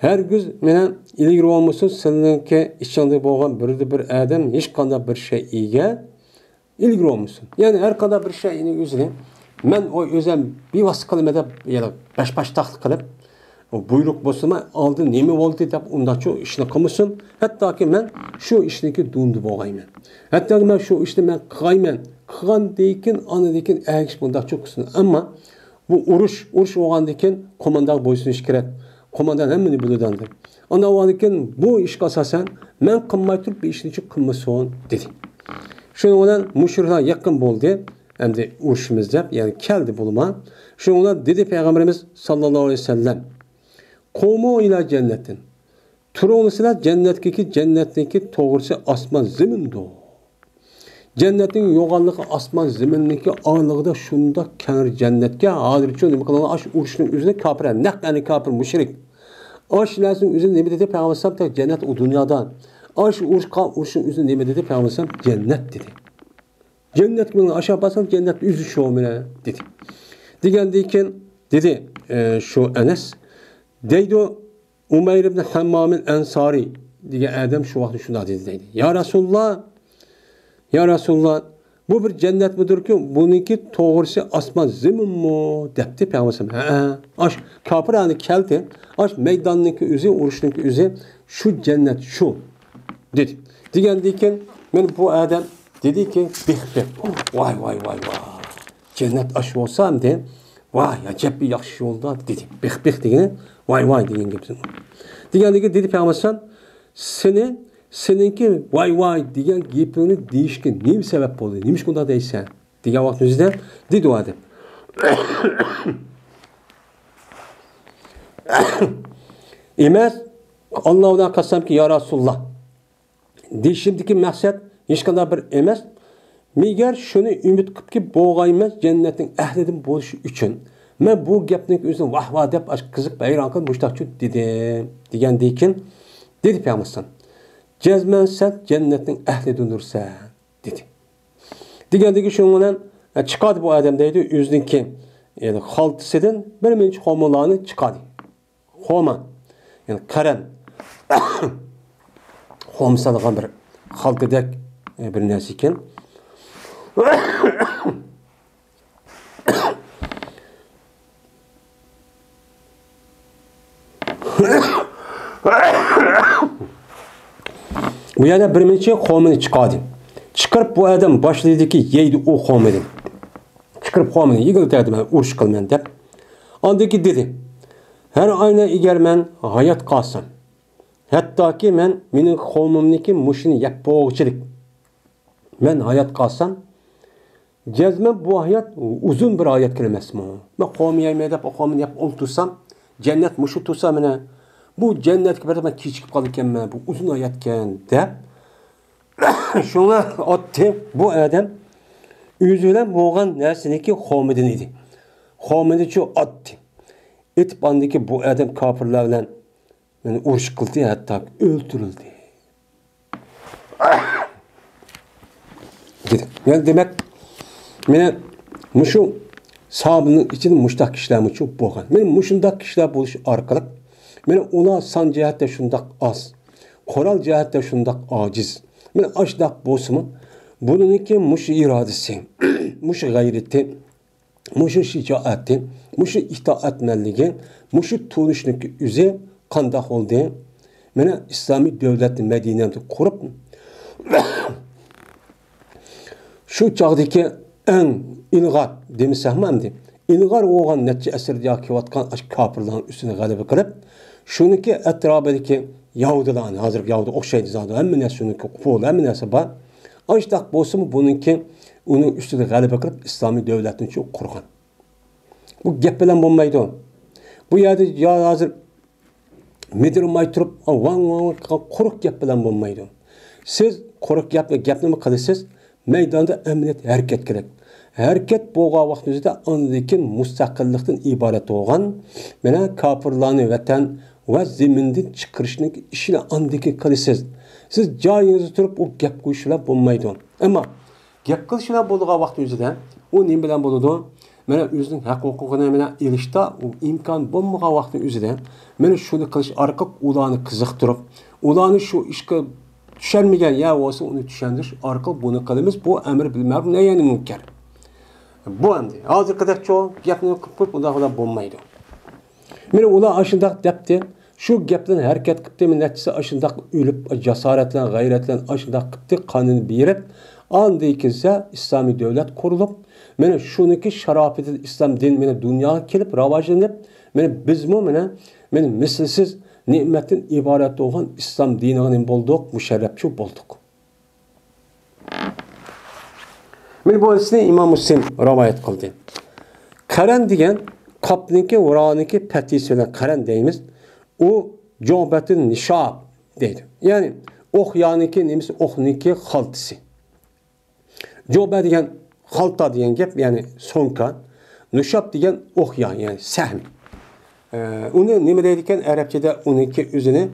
ھەرگىز مانا ئىلگىرى بولمىسۇن، سىلىنىڭكى ئىچىڭدە بولغان بىردە بىر ئادەم ھېچقانداق بىر شەيئىگە ئىلگىرى بولمىسۇن. يەنى ھەر قانداق بىر شەيئىنى ئۆزىنى مەن ئۇ ئۆزۈم بىۋاسىتە قىلىمەن دەپ، يەنى بەشباشتاقلىق قىلىپ، بۇ بۇيرۇق بولسىمۇ، ئالدىن نېمە بولدى دەپ ئۇنداقچۇ ئىشنى قىلمىسۇن. ھەتتاكى مەن شۇ ئىشنىڭكى دۇندا بولغايمەن. ھەتتاكى مەن شۇ ئىشنى مەن قىلغايمەن. قىلغاندىن كېيىن ئاندىن كېيىن ئەگىشىپ ئۇنداقچۇ قىلسۇن. ئەمما بۇ ئۇرۇش، ئۇرۇش بولغاندىن كېيىن قوماندانغا بويسۇنۇش كېرەك. قوماندان ھەممىنى بىلىدۇ ئەمدى. ئاندىن بولغاندىن كېيىن بۇ ئىشقا ئاساسەن مەن قىلماي تۇرۇپ بىر ئىشنىچۇ قىلمىسۇن دېدى. شۇنىڭ بىلەن مۇشرىكلار يېقىن بولدى. ئەمدى ئۇرۇشىمىز دەپ، يەنى كەلدى بۇلىما. شۇنىڭ بىلەن دېدى پەيغەمبىرىمىز ساللاللاھۇ ئەلەيھى ۋەسەللەم، قۇمۇ ئىلا جەننەتىن. تۇرۇڭلار سىلەر جەننەتكىكى، جەننەتنىڭكى توغرىسى ئاسمان زېمىندۇر. جەننەتنىڭ يوغانلىقى ئاسمان زېمىننىڭكى ئارىلىقىدا شۇنداق كەڭرى جەننەتكە ھازىرچۇ نېمە قىلىڭلار، ئاش ئۇرۇشنىڭ ئۆزىدە كاپىر، نەق يەنى كاپىر، مۇشرىك. ئاش نەرسىنىڭ ئۆزىنى نېمە دېدى پەيغەمبەر ئەلەيھىسسالام؟ جەننەت ئۇ دۇنيادا. ئاش ئۇرۇشقا ئۇرۇشنىڭ ئۆزىنى نېمە دېدى پەيغەمبەر ئەلەيھىسسالام؟ جەننەت دېدى. جەننەتكە مېنى ئاشاپ بارساڭ، جەننەت ئۆزى شۇ مېنى دېدى. دېگەندىن كېيىن دېدى، ئە، شۇ ئەنەس دەيدۇ، ئۇمەير ئىبن ھەممامىل ئەنسارى دېگەن ئادەم شۇ ۋاقىتتا شۇنداق دېدى دەيدۇ. يا رەسۇلاللا، يا رەسۇلاللا، بۇ بىر جەننەتمىدۇركى، بۇنىڭكى توغرىسى ئاسمان زېمىنمۇ؟ دەپتۇ پەيغەمبەر. ھەئە، ئاش كاپىر ئەنە كەلدى. ئاش مەيداننىڭكى ئۆزى، ئۇرۇشنىڭكى ئۆزى شۇ جەننەت شۇ، دېدى. دېگەندىن كېيىن مەن بۇ ئادەم دېدىكى، بىخ بىخ، ۋاي ۋاي ۋاي ۋاي، جەننەت ئاش بولسا ئەمدى، ۋاي ئەجەب بىر ياخشى يولدا، دېدى. بىخ بىخ دېگىنى ۋاي ۋاي دېگەن گەپ. دېگەندىن كېيىن دېدى پەيغەمبەر، سېنى، سېنىڭكى ۋاي ۋاي دېگەن گېپىڭنى دېيىشكە نېمە سەۋەب بولدى؟ نېمىشقا ئۇنداق دەيسەن؟ دېگەن ۋاقىت ئۆزىدە دېدى ئۇ ئادەم. ئەمەس، ئاللاھۇدىن قەسەمكى، يا رەسۇلاللا، دېيىشىمدىكى مەقسەت ھېچقانداق بىر ئەمەس. مەگەر شۇنى ئۈمىد قىلىپكى بولغايمەن جەننەتنىڭ ئەھلىدىن بولۇشى ئۈچۈن. مەن بۇ گەپنىڭ ئۆزىنى ۋاھ ۋاھ دەپ، ئاش قىزىقىپ ھەيران قېلىپ مۇشتاقچۇ دېدىم، دېگەندىن كېيىن دېدى پەيغەمبەر، جەزمەن سەن جەننەتنىڭ ئەھلىدىندۇرسەن، دېدى. دېگەندىكى شۇنىڭ بىلەن، ئە، چىقاردى بۇ ئادەم دەيدۇ، ئۆزىنىڭكى، يەنى خالتىسىدىن بىر مۇنچە خورمىلارنى چىقاردى. خورما، يەنى قەرەن. خورما سالغان بىر خالتىدەك، ئە، بىر نەرسە ئىكەن. بۇ يەردە بىر مۇنچە خورمىنى چىقاردى. چىقىرىپ بۇ ئادەم باشلىدىكى يەيدۇ ئۇ خورمىنى. چىقىرىپ خورمىنى يېگىلى تەگدى، مەن ئۇرۇش قىلىمەن دەپ. ئاندىن كېيىن دېدى، ھەر ئاينى ئەگەر مەن ھايات قالسام، ھەتتاكى مەن مېنىڭ خورمامنىكى مۇشۇنى يەپ بولغۇچىلىك مەن ھايات قالسام، جەزمەن بۇ ھايات ئۇزۇن بىر ھايات كېلەمەسمۇ؟ مەن خورما يەيمەن دەپ، خورمىنى يەپ ئولتۇرسام، جەننەت مۇشۇ تۇرسا مانا، بۇ جەننەتكە بېرىپ مەن كېچىكىپ قالىدىكەنمەن، بۇ ئۇزۇن ھاياتكەن دەپ، شۇڭا ئاتتى بۇ ئادەم ئۆزى بىلەن بولغان نەرسىنىڭكى خورمىدىن ئىدى. خورمىنىچۇ ئاتتى. ئېتىپ ئاندىكى بۇ ئادەم كاپىرلار بىلەن مانا ئۇرۇش قىلدى، ھەتتا ئۆلتۈرۈلدى. دېدى. يەنى دېمەك، مانا مۇشۇ ساھابىنىڭ ئىچىدە مۇشۇنداق كىشىلەرمۇ چوپ بولغان. مانا مۇشۇنداق كىشىلەر بولۇش ئارقىلىق، مانا ئۇلار سان جەھەتتە شۇنداق ئاز، قورال جەھەتتە شۇنداق ئاجىز. مانا ئاشۇنداق بولسىمۇ، بۇنىڭكى مۇشۇ ئىرادىسى، مۇشۇ غەيرىتى، مۇشۇ شىجائەتى، مۇشۇ ئىتائەتمەنلىكى، مۇشۇ تونۇشنىڭ ئۆزى قانداق بولدى؟ مانا ئىسلامىي دۆلەتنى مەدىنەدە قۇرۇپ، شۇ چاغدىكى ئەڭ ئىلغار دېمىسەكمۇ ئەمدى، ئىلغار بولغان نەچچە ئەسىردە كېلىۋاتقان ئاشۇ كاپىرلارنىڭ ئۈستىدە غەلىبە قىلىپ، شۇنىڭكى ئەتراپىدىكى ياھۇدىيلارنى، ھازىرقى ياھۇدىي ئوخشايدۇ زادى، ھەممە نەرسە شۇنىڭكى قۇل، ھەممە نەرسە بار. ئاشۇنداق بولسىمۇ بۇنىڭكى ئۇنىڭ ئۈستىدە غەلىبە قىلىپ ئىسلامىي دۆلەتنى شۇ قۇرغان. بۇ گەپ بىلەن بولمايدۇ. بۇ يەردە يا ھازىر مىدىرلىماي تۇرۇپ، ۋاڭ ۋاڭ قۇرۇق گەپ بىلەن بولمايدۇ. سىز قۇرۇق گەپنى، گەپنىمۇ قىلىسىز، مەيداندا ئەمەلىيەت ھەرىكەت كېرەك. ھەرىكەت بولغان ۋاقتىمىزدا ئاندىن كېيىن مۇستەقىللىقتىن ئىبارەت بولغان، مانا كاپىرلارنى ۋەتەن ۋە زېمىندىن چىقىرىشنىڭ ئىشىنى ئاندىن كېيىن قىلىسىز. سىز جايىڭىزدا تۇرۇپ ئۇ گەپ قىلىش بىلەن بولمايدۇ. ئەمما گەپ قىلىش بىلەن بولىدىغان ۋاقتى ئۆزىدە، ئۇ نېمە بىلەن بولىدۇ؟ مانا ئۆزىنىڭ ھەق ھوقۇقىنى مانا ئېلىشتا ئۇ ئىمكان بولمىغان ۋاقتى ئۆزىدە، مانا شۇنى قىلىش ئارقىلىق ئۇلارنى قىزىقتۇرۇپ، ئۇلارنى شۇ ئىشقا چۈشەنمىگەن يا بولسا ئۇنى چۈشەندۈرۈش ئارقىلىق بۇنى قىلىمىز، بۇ ئەمر بىل مەرۇپ نەھيەنى مۇنكەر. بۇ ئەمدى ھازىرقىدەكچۇ گەپنى قىلىپ قويۇپ ئۇنداق قىلىپ بولمايدۇ. مانا ئۇلار ئاشۇنداق دەپتۇ. شۇ گەپ بىلەن ھەرىكەت قىپتۇ، مانا نەچچىسى ئاشۇنداق ئۆلۈپ، جاسارەت بىلەن، غەيرەت بىلەن ئاشۇنداق قىپتۇ، قانىنى بېرىپ، ئاندىن كېيىنسە ئىسلامىي دۆلەت قۇرۇلۇپ، مانا شۇنىڭكى شاراپىتىدە ئىسلام دىنى مانا دۇنياغا كېلىپ راۋاجلىنىپ، مانا بىزمۇ مانا، مانا مىسلىسىز نېمەتتىن ئىبارەت بولغان ئىسلام دىنىغا نېمە بولدۇق؟ مۇشەررەپچۇ بولدۇق. مانا بۇ ھەدىسنى ئىمام مۇسلىم رىۋايەت قىلدى. قەرەن دېگەن قاپنىڭكى، ۋورانىڭكى پەتھىسى بىلەن قەرەن دەيمىز. ئۇ جۇبەتۇن نىشاب دەيدۇ. يەنى ئوقيانىڭكى نېمىسى؟ ئوقنىڭكى خالتىسى. جۇبە دېگەن خالتا دېگەن گەپ، يەنى سومكا. نۇشاب دېگەن ئوقيا، يەنى سەھىم. ئە، ئۇنى نېمە دەيدىكەن ئەرەبچىدە؟ ئۇنىڭكى ئۆزىنى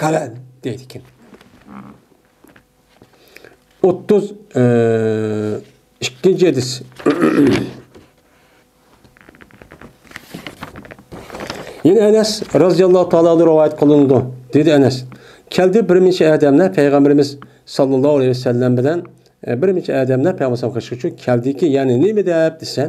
قەرەن دەيدىكەن. ئوتتۇز ئىككىنچى ھەدىس. يەنە ئەنەس رازىياللاھۇ تائالا ئەنھۇ رىۋايەت قىلىنىدۇ. دېدى ئەنەس، كەلدى بىر نەچچە ئادەملەر پەيغەمبىرىمىز ساللاللاھۇ ئەلەيھى ۋەسەللەم بىلەن، ئە، بىر نەچچە ئادەملەر پەيغەمبەر قېشىغا كەلدىكى، يەنى نېمە دەپ دېسە،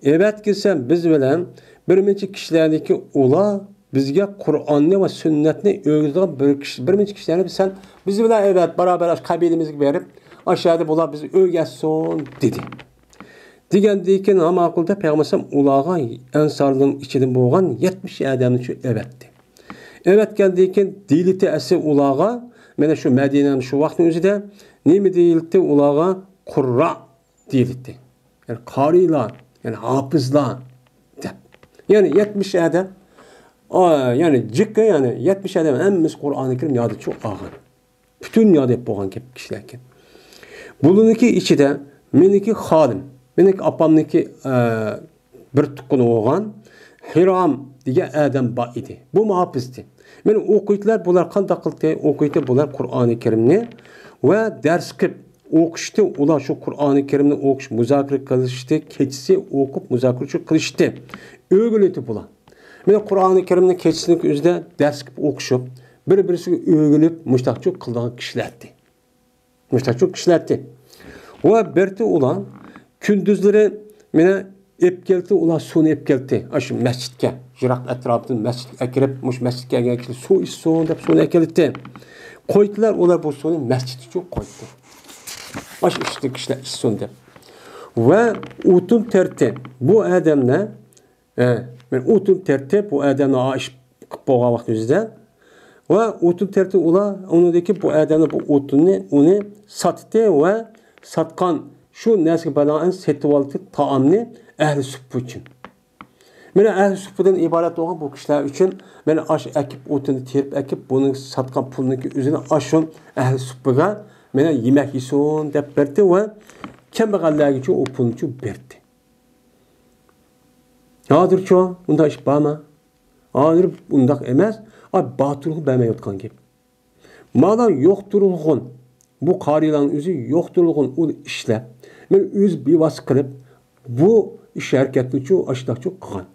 ئەۋەتكىسەن بىز بىلەن بىر نەچچە كىشىلەرنىكى ئۇلار بىزگە قۇرئاننى ۋە سۈننەتنى ئۆگىتىدىغان بىر كىشى، بىر نەچچە كىشىلەرنى سەن بىز بىلەن ئەۋەت، بارابەر ئاشۇ قەبىلىمىزگە بېرىپ، ئاشۇ يەردە بۇلار بىزنى ئۆگەتسۇن، دېدى. دېگەندىن كېيىن ھەم ماقۇل دەپ پەيغەمبەر ئەنسارنىڭ ئىچىدىن بولغان يەتمىش ئادەمنى شۇ ئەۋەتتى. ئەۋەتكەندىن كېيىن دېيىلتى ئەسلى ئۇلارغا، مانا شۇ مەدىنەنىڭ شۇ ۋاقىتنىڭ ئۆزىدە نېمە دېيىلتى ئۇلارغا؟ قۇررا دېيىلتى. يەنى قارىيلار، يەنى ھاپىزلار دەپ. يەنى يەتمىش ئادەم، ئا، يەنى جىققا، يەنى يەتمىش ئادەم ھەممىسى قۇرئانى كەرىم يادىچۇ ئالغان. پۈتۈن ياد دەپ بولغان كەپ كىشىلەر ئىكەن. بۇلارنىڭكى ئىچىدە مېنىڭكى خالىم، مېنىڭكى ئاپامنىڭكى، ئە، بىر تۇغقىنى بولغان ھىرام دېگەن ئادەم بار ئىدى. بۇمۇ ھاپىزتى. مېنى ئوقۇيتىلار، بۇلار قانداق قىلدى؟ ئوقۇيتتى بۇلار قۇرئانى كەرىمنى ۋە دەرس قىلىپ ئوقۇشتى. ئۇلار شۇ قۇرئانى كەرىمنى ئوقۇش، مۇزاكىرە قىلىشتى، كېچىسى ئوقۇپ مۇزاكىرە قىلىشتى. ئۆگىنىتتى بۇلار. مانا قۇرئانى كەرىمنى كېچىسىنىڭ ئۆزىدە دەرس قىلىپ ئوقۇشۇپ، بىر-بىرسىگە ئۆگىنىپ، مۇشتاقچۇ قىلىدىغان كىشىلەر ئىدى. مۇشتاقچۇ كىشىلەر ئىدى. ۋە بەرتى ئۇلار كۈندۈزلىرى مانا ئېپ كەلتى، ئۇلار سۇنى ئېپ كەلتى. ئاشۇ مەسچىتكە، يىراق ئەتراپىدىن مەسچىتكە ئەكىرىپ، مۇشۇ مەسچىتكە كەلگەن كىشىلەر سۇ ئىچسۇن دەپ سۇنى ئەكەلتى. قويدىلار، ئۇلار بۇ سۇنى مەسچىت ئۈچۈن قويدى. ئاشۇ ئىچىدىكى كىشىلەر ئىچسۇن دەپ. ۋە ئوتۇن تەرتى. بۇ ئادەملەر ئە، مەن ئوتۇن تەرتىپ، بۇ ئادەمنى ئا ئىش قىلىپ بولغان ۋاقتى ئۆزىدە. ۋە ئوتۇن تەرتىپ ئۇلار، ئۇنىڭدىكى بۇ ئادەمنى بۇ ئوتۇننى، ئۇنى ساتتى ۋە ساتقان شۇ نەرسىگە بىنائەن سېتىۋالدى تائامنى ئەھلى سۇپپا ئۈچۈن. مانا ئەھلى سۇپپىدىن ئىبارەت بولغان بۇ كىشىلەر ئۈچۈن مانا ئاشۇ ئەكىپ، ئوتۇننى تېرىپ ئەكىپ، بۇنى ساتقان پۇلنىڭكى ئۆزىنى ئاشۇ ئەھلى سۇپپىغا مانا يېمەك يېسۇن دەپ بەردى ۋە كەمبەغەللەرگىچۇ ئۇ پۇلنىچۇ بەردى. ھازىرچۇ ئۇنداق ئىش بارمۇ؟ ھازىر ئۇنداق ئەمەس، ئا، باتۇرغا بەرمەيۋاتقان گەپ. مانا يوقتۇرۇلغۇن، بۇ قارىيلارنىڭ ئۆزى يوقتۇرۇلغۇن ئۇ ئىشلەپ، مەن ئۆزى بىۋاسىتە قىلىپ، بۇ ئىش ھەرىكەتنىچۇ ئاشۇنداقچۇ قىلغان.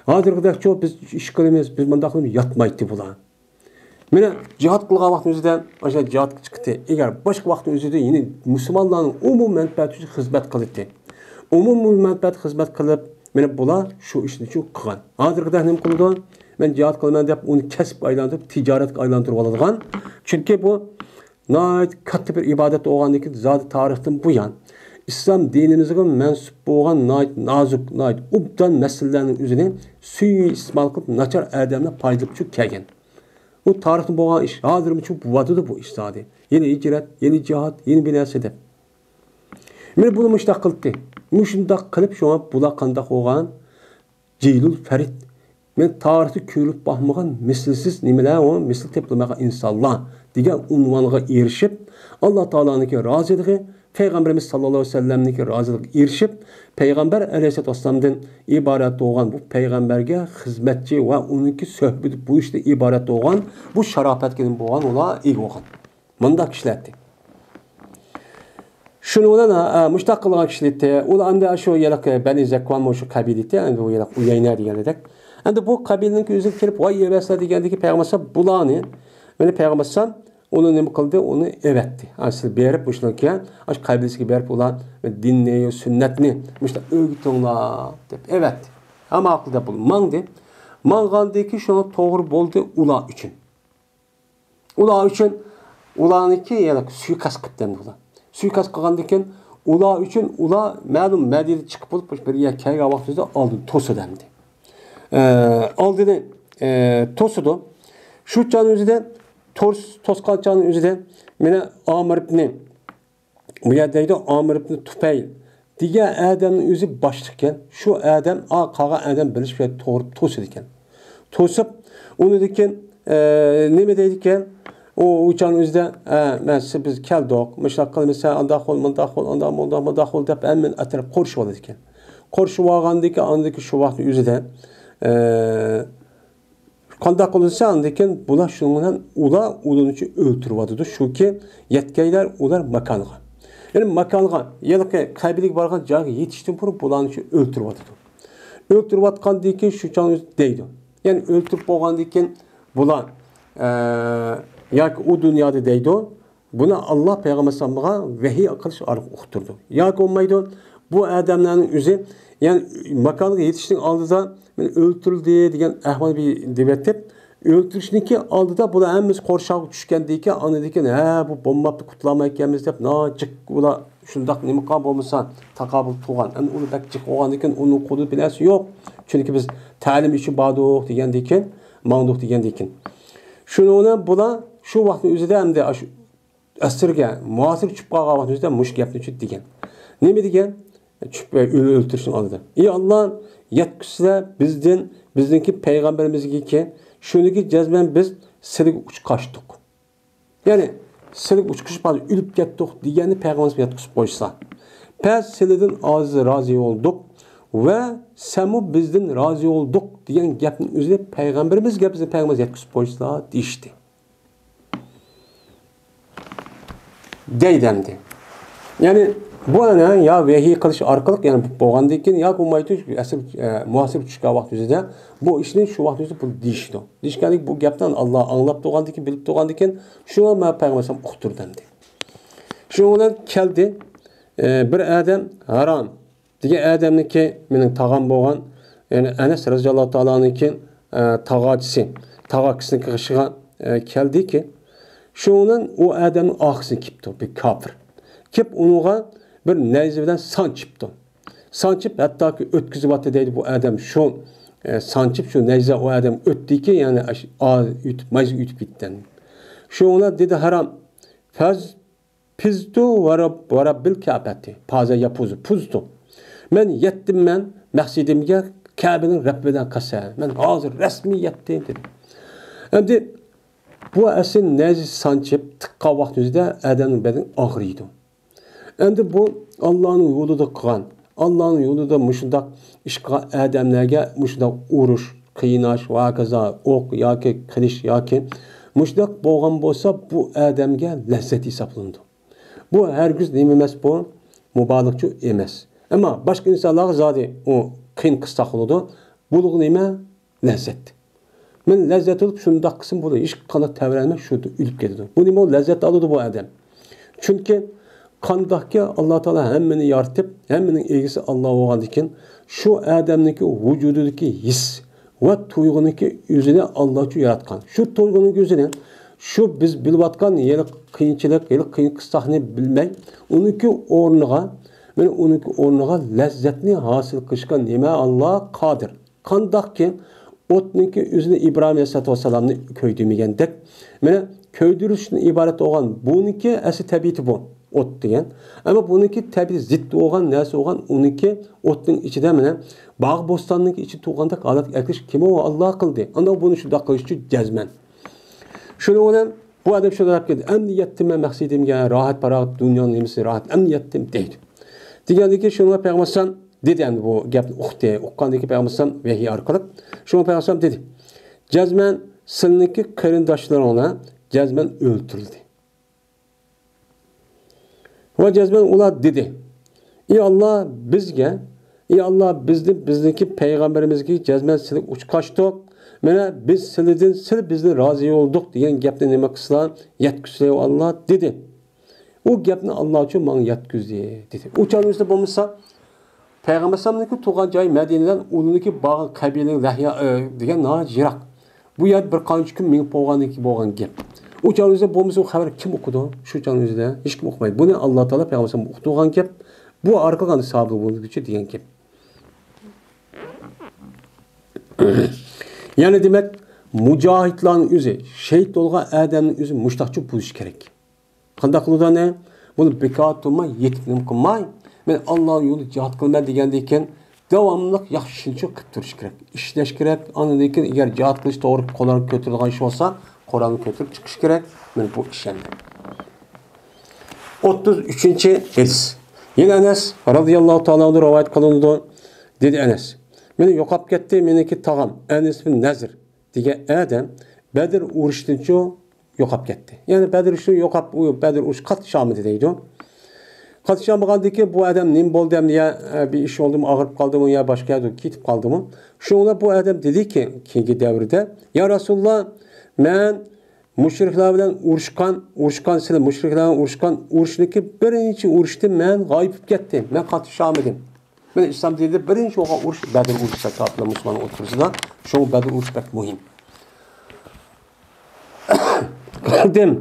ھازىرقىدەكچۇ بىز ئىش قىلىمىز، بىز مۇنداق قىلىمىز، ياتمايتتى بۇلار. مانا جىھاد قىلغان ۋاقتىنىڭ ئۆزىدە ئاشۇ جىھادقا چىقتى. ئەگەر باشقا ۋاقىتنىڭ ئۆزىدە يەنە مۇسۇلمانلارنىڭ ئومۇم مەنپەئەتى ئۈچۈن خىزمەت قىلدى. ئومۇم مەنپەئەت خىزمەت قىلىپ، مانا بۇلار شۇ ئىشنى شۇ قىلغان. ھازىرقىدەك نېمە قىلىدۇ؟ مەن جىھاد قىلىمەن دەپ ئۇنى كەسىپكە ئايلاندۇرۇپ، تىجارەتكە ئايلاندۇرۇپ ئالىدىغان. چۈنكى بۇ ناھايىتى كاتتا بىر ئىبادەت بولغاندىن كېيىن، زادى تارىختىن بۇيان ئىسلام دىنىمىزغا مەنسۇپ بولغان ناھايىتى نازۇك، ناھايىتى ئوبدان مەسىلىلەرنىڭ ئۆزىنى سۇيىئىستېمال قىلىپ، ناچار ئادەملەر پايدىلىنىپ كەلگەن. ئۇ تارىختىن بولغان ئىش، ھازىرمۇ شۇ بولۇۋاتىدۇ بۇ ئىش زادى. يەنە ھىجرەت، يەنە جىھاد، يەنە بىر نەرسە دەپ. مانا بۇنى مۇشۇنداق قىلدى. مۇشۇنداق قىلىپ، شۇڭا بۇلار قانداق بولغان؟ جىلۇل فەرىد. مەن تارىختا كۆرۈلۈپ باقمىغان مىسلىسىز نېمىلەر، ئۇ مىسلى تېپىلمىغان ئىنسانلار دېگەن ئۇنۋانغا ئېرىشىپ، ئاللا تائالانىڭكى رازىلىقى، پەيغەمبىرىمىز ساللاللاھۇ ئەلەيھى ۋەسەللەمنىڭكى رازىلىقىغا ئېرىشىپ، پەيغەمبەر ئەلەيھىسسالاتۇ ۋەسسالامدىن ئىبارەت بولغان بۇ پەيغەمبەرگە خىزمەتچى ۋە ئۇنىڭكى سۆھبىتى بولۇشتىن ئىبارەت بولغان بۇ شاراپەتكە بولغان ئۇلار ئىگە بولغان. مۇنداق كىشىلەر ئىدى. شۇنىڭ بىلەن، ھە، مۇشتاق قىلغان كىشىلەر ئىدى. ئۇلار ئەمدى شۇ يەرلىك بەنى زەكۋان شۇ قەبىلە ئىدى. ئەمدى بۇ يەرلىك ئۇيەينە دېگەندەك. ئەمدى بۇ قەبىلىنىڭكى ئۆزىگە كېلىپ، ۋاي يەۋەرسىلەر دېگەندىكى پەيغەمبەر ئەلەيھىسسالام بۇلارنى، مانا پەيغەمبەر ئەلەيھىسسالام ئۇنى نېمە قىلدى؟ ئۇنى ئەۋەتتى. ئا، سىز بېرىپ، مۇشۇنىڭكى، ئاشۇ قەبىلىسىگە بېرىپ، ئۇلار دىننى، سۈننەتنى مۇشۇنداق ئۆگىتىڭلار دەپ ئەۋەتتى. ھەم ماقۇل دەپ بۇ ماڭدى. ماڭغاندىن كېيىن شۇڭا توغرا بولدى ئۇلار ئۈچۈن. ئۇلار ئۈچۈن ئۇلارنىڭكى يەنە سۇيىقەست قىپتۇ ئەمدى ئۇلار. سۇيىقەست قىلغاندىن كېيىن ئۇلار ئۈچۈن ئۇلار مەلۇم مەدىنىدە چىقىپ بولۇپ، بىر يەرگە كەلگەن ۋاقتىدا ئالدىنى توسىدۇ ئەمدى. ئە، ئالدىنى، ئە، توسىدۇ. شۇ چاغنىڭ ئۆزىدە، توس-، توسقان چاغنىڭ ئۆزىدە مانا ئامىر ئىبنى بۇ يەردە دەيدۇ، ئامىر ئىبنى تۇفەيل دېگەن ئادەمنىڭ ئۆزى باشلىق ئىكەن. شۇ ئادەم، ئا، قالغان ئادەم بىرلىشىپ توغرا توسىدىكەن. توسۇپ، ئۇنىڭدىن كېيىن، ئە، نېمە دەيدىكەن؟ ئۇ، ئۇ چاغنىڭ ئۆزىدە، ئە، مەن سىز، بىز كەلدۇق، مۇشۇنداق قىلمىسا، ئانداق قىل، مۇنداق قىل، ئانداق، مۇنداق، مۇنداق قىل دەپ ھەممىنى ئەتراپ قورشىۋالىدىكەن. قورشىۋالغاندىن كېيىن، ئاندىن كېيىن شۇ ۋاقىتنىڭ ئۆزىدە، ئە، قانداق قىلسا، ئاندىن كېيىن بۇلار شۇنىڭ بىلەن ئۇلار ئۇلىنىچە ئۆلتۈرۈۋاتىدۇ، شۇكى يەتكەيلەر ئۇلار ماكانغا. يەنى ماكانغا، يەنى قەبىلىگە بارغان جايغا يېتىشتىن بۇرۇن بۇلارنى شۇ ئۆلتۈرۈۋاتىدۇ. ئۆلتۈرۈۋاتقاندىن كېيىن شۇ چاغ دەيدۇ. يەنى ئۆلتۈرۈپ بولغاندىن كېيىن بۇلار، ئە، ياكى ئۇ دۇنيادا دەيدۇ، بۇنى ئاللا پەيغەمبەر ئەلەيھىسسالامغا ۋەھىي قىلىش ئارقىلىق ئۇقتۇرىدۇ. ياكى بولمايدۇ، بۇ ئادەملەرنىڭ ئۆزى، يەنى ماكانغا يېتىشنىڭ ئالدىدا مېنى ئۆلتۈرۈلدى دېگەن ئەھۋال بىر دېۋەتتىپ، ئۆلتۈرۈشنىڭكى ئالدىدا بۇلار ھەممىسى قورشاۋغا چۈشكەندىن كېيىن، ئاندىن كېيىن، ھە، بۇ بولماپتۇ، قۇتۇلالمايدىكەنمىز دەپ، ناجىق ئۇلار شۇنداق نېمە قىلغان بولمىسا، تاقابىل تۇرغان. ئەمدى ئۇلار بەك جىق بولغاندىن كېيىن، ئۇنىڭ قولىدا بىر نەرسە يوق. چۈنكى بىز تەلىم ئۈچۈن باردۇق دېگەندىن كېيىن، ماڭدۇق دېگەندىن كېيىن. شۇنىڭ بىلەن بۇلار شۇ ۋاقىتنىڭ ئۆزىدە ئەمدى ئاشۇ ئەسىرگە، مۇھاسىرىگە چۈشۈپ قالغان ۋاقىتنىڭ ئۆزىدە مۇشۇ گەپنى چۈشۈپ دېگەن. نېمە دېگەن؟ چۈشۈپ ئۆلە ئۆلتۈرۈشنىڭ ئالدىدا. ئى ئاللا، يەتكۈزسىلە بىزدىن، بىزنىڭكى پەيغەمبىرىمىزگىكى، شۇنىڭكى جەزمەن بىز سىلىگە ئۇچ قاچتۇق. يەنى سىلىگە ئۇچ قاچىپ ھازىر ئۆلۈپ كەتتۇق دېگەننى پەيغەمبىرىمىزگە يەتكۈزۈپ قويسا. بەس سىلىدىن ھازىر رازى بولدۇق ۋە سەنمۇ بىزدىن رازى بولدۇق دېگەن گەپنىڭ ئۆزىنى پەيغەمبىرىمىزگە بىزنىڭ پەيغەمبىرىمىز يەتكۈزۈپ قويسىلا دېيىشتى. دەيدۇ ئەمدى. يەنى بۇ ئەنە يا ۋەھىي قىلىش ئارقىلىق، يەنى بولغاندىن كېيىن يا بولمايدۇ، ئەسىر، ئە، مۇھاسىرە چۈشكەن ۋاقىت ئۆزىدە بۇ ئىشنى شۇ ۋاقىت ئۆزىدە بۇ دېيىشىدۇ. دېيىشكەندىكىن بۇ گەپنى ئاللا ئاڭلاپ تۇرغاندىن كېيىن، بىلىپ تۇرغاندىن كېيىن شۇڭا مانا پەيغەمبەر ئەلەيھىسسالام ئۇقتۇردى ئەمدى. شۇنىڭ بىلەن كەلدى، ئە، بىر ئادەم ھارام دېگەن ئادەمنىڭكى مېنىڭ تاغام بولغان، يەنى ئەنەس رەزىياللاھۇ تائالا ئانھۇنىڭكى، ئە، تاغاچىسى، تاغاكىسىنىڭكى غېشىغا، ئە، كەلدىكى، شۇنىڭ بىلەن ئۇ ئادەمنىڭ ئارقىسىدىن كېپتۇ بىر كاپىر. كېپ ئۇنىڭغا بىر نەيزە بىلەن سانچىپتۇ. سانچىپ ھەتتاكى ئۆتكۈزۈۋاتتى دەيدۇ بۇ ئادەم. شۇ، ئە، سانچىپ شۇ نەيزە ئۇ ئادەم ئۆتتىكى، يەنى ئاش-، ئا-، ئۆتۈپ، مايسا ئۆتۈپ كېتىپتۇ. شۇنىڭ بىلەن دېدى ھارام. فەز پىزتۇ ۋە رەب-، ۋە رەببىل كەبەتى. پازە يەپۇزۇ، پۇزتۇ. مەن يەتتىم مەن مەقسىدىمگە، كەبىنىڭ رەببىدىن قەسەم. مەن ھازىر رەسمىي يەتتىم دېدى. ئەمدى بۇ ئەسلى نەيزە سانچىپ تىققان ۋاقىت ئۆزىدە ئادەمنىڭ بەدىنى ئاغرىيدۇ. ئەمدى بۇ ئاللانىڭ يولىدا قىلغان، ئاللانىڭ يولىدا مۇشۇنداق ئىش قىلغان ئادەملەرگە مۇشۇنداق ئۇرۇش، قىيناش ۋە ھاكازا ئوق ياكى قىلىچ ياكى مۇشۇنداق بولغان بولسا، بۇ ئادەمگە لەززەت ھېسابلىنىدۇ. بۇ ھەرگىز نېمە ئەمەس، بۇ مۇبالىغىچۇ ئەمەس. ئەمما باشقا ئىنسانلارغا زادى ئۇ قىيىن قىستاق بولىدۇ. بۇلىغا نېمە؟ لەززەت. مەن لەززەت ئېلىپ شۇنداق قىلسام بولىدۇ. ھېچقانداق تەۋرەنمەي شۇ ئۆلۈپ كېتىدۇ. بۇ نېمە؟ لەززەت ئالىدۇ بۇ ئادەم. چۈنكى قانداقكى ئاللا تائالا ھەممىنى يارىتىپ، ھەممىنىڭ ئىگىسى ئاللا بولغاندىكىن، شۇ ئادەمنىڭكى ۋۇجۇدىدىكى ھېس ۋە تۇيغۇنىڭكى ئۆزىنى ئاللا ئۈچۈن ياراتقان. شۇ تۇيغۇنىڭ ئۆزىنى، شۇ بىز بىلىۋاتقان ھېلىقى قىيىنچىلىق، ھېلىقى قىيىن قىستاقنى بىلمەي، ئۇنىڭكى ئورنىغا، مانا ئۇنىڭكى ئورنىغا لەززەتنى ھاسىل قىلىشقا نېمە ئاللا قادىر. قانداقكى ئوتنىڭكى ئۆزىنى ئىبراھىم ئەلەيھىسسالاتۇ ۋەسسالامنى كۆيدۈرمىگەندەك، مانا كۆيدۈرۈشتىن ئىبارەت بولغان بۇنىڭكى ئەسلى تەبىئىتى بۇ، ئوت دېگەن. ئەمما بۇنىڭكى تەبىئىتى زىت بولغان نەرسە بولغان، ئۇنىڭكى ئوتنىڭ ئىچىدە مانا باغ بوستاننىڭكى ئىچىدە تۇرغاندەك ھالەتكە ئەكىرىش كىم ئۇ؟ ئاللا قىلدى. ئاندىن بۇنى شۇنداق قىلىش ئۈچۈن جەزمەن. شۇنىڭ بىلەن بۇ ئادەم شۇنداق دەپ كەتتى. ئەمدى يەتتىم مەن مەقسىتىمگە، راھەت پاراغەت، دۇنيانىڭ نېمىسى راھەت، ئەمدى يەتتىم دەيدۇ. دېگەندىن كېيىن شۇنىڭغا پەيغەمبەر ئەلەيھىسسالام دېدى، ئەمدى بۇ گەپنى ئۇقتى. ئۇققاندىن كېيىن پەيغەمبەر ئەلەيھىسسالام ۋەھىي ئارقىلىق شۇڭا پەيغەمبەر ئەلەيھىسسالام دېدى، جەزمەن سىلىنىڭكى قېرىنداشلىرىڭلار جەزمەن ئۆلتۈرۈلدى. ۋە جەزمەن ئۇلار دېدى، ئى ئاللا، بىزگە، ئى ئاللا، بىزنى، بىزنىڭكى پەيغەمبىرىمىزگە جەزمەن سىلىگە ئۇچ قاچتۇق. مانا بىز سىلىدىن، سىل بىزدىن رازى بولدۇق دېگەن گەپنى نېمە قىلسىلا، يەتكۈزسىلە، ئى ئاللا، دېدى. ئۇ گەپنى ئاللا ئۈچۈن ماڭا يەتكۈزدى، دېدى. ئۇ چاغنىڭ ئۆزىدە بولمىسا، پەيغەمبەر ئەلەيھىسسالامنىڭكى تۇغقان جايى مەدىنىدىن ئۇنىڭكى باغ قەبىلە لەھيا، ئە، دېگەن ناھايىتى يىراق. بۇ يەردە بىر قانچە كۈن مېڭىپ بولغاندىن كېيىن بولغان گەپ. ئۇ چاغنىڭ ئۆزىدە بولمىسا، ئۇ خەۋەر كىم ئۇقىدۇ؟ شۇ چاغنىڭ ئۆزىدە ھېچكىم ئۇقمايدۇ. بۇنى ئاللا تائالا پەيغەمبەر ئەلەيھىسسالام ئۇقتۇرغان گەپ. بۇ ئارقىلىق ئەنە سابىت بولغۇچى دېگەن گەپ. يەنى دېمەك، مۇجاھىدلارنىڭ ئۆزى، شېھىت بولغان ئادەمنىڭ ئۆزى مۇشتاقچە بولۇشى كېرەك. قانداق قىلىدۇ ئەنە؟ بۇنى بىكار تۇرماي، يېتىپ نېمە قىلماي، مەن ئاللا يولىدا جىھاد قىلىمەن دېگەندىن كېيىن داۋاملىق ياخشى شۇنچە قىلىپ تۇرۇش كېرەك. ئىشلەش كېرەك. ئاندىن كېيىن ئەگەر جىھاد قىلىش توغرا قورالنى كۆتۈرىدىغان ئىش بولسا، قورالنى كۆتۈرۈپ چىقىش كېرەك. مانا بۇ ئىش ئەمدى. ئوتتۇز ئۈچىنچى ھەدىس. يەنە ئەنەس رازىياللاھۇ تائالا ئەنھۇ رىۋايەت قىلىنىدۇ. دېدى ئەنەس، مېنى يوقاپ كەتتى مېنىڭكى تاغام ئەنەس بىن نەزىر دېگەن ئادەم بەدر ئۇرۇشىدىنچۇ يوقاپ كەتتى. يەنى بەدر ئۇرۇشىدا يوقاپ، ئۇ بەدر ئۇرۇشى قاتتىق شامىدى دەيدۇ. قاتىشالمىغاندىن كېيىن بۇ ئادەم نېمە بولدى ئەمدى يا، ئە، بىر ئىش بولدىمۇ، ئاغرىپ قالدىمۇ يا باشقا يەردە كېتىپ قالدىمۇ؟ شۇڭا بۇ ئادەم دېدىكى، كېيىنكى دەۋردە، يا رەسۇلاللا، مەن مۇشرىكلار بىلەن ئۇرۇشقان، ئۇرۇشقان سىلى مۇشرىكلار بىلەن ئۇرۇشقان ئۇرۇشنىكى بىرىنچى ئۇرۇشتا مەن غايىب بولۇپ كەتتىم. مەن قاتىشالمىدىم. مەن ئىسلام دىنىدا بىرىنچى بولغان ئۇرۇش بەدر ئۇرۇشى كاپىرلار مۇسۇلمان ئوتتۇرىسىدا. شۇڭا بەدر ئۇرۇشى بەك مۇھىم. قىلدىم.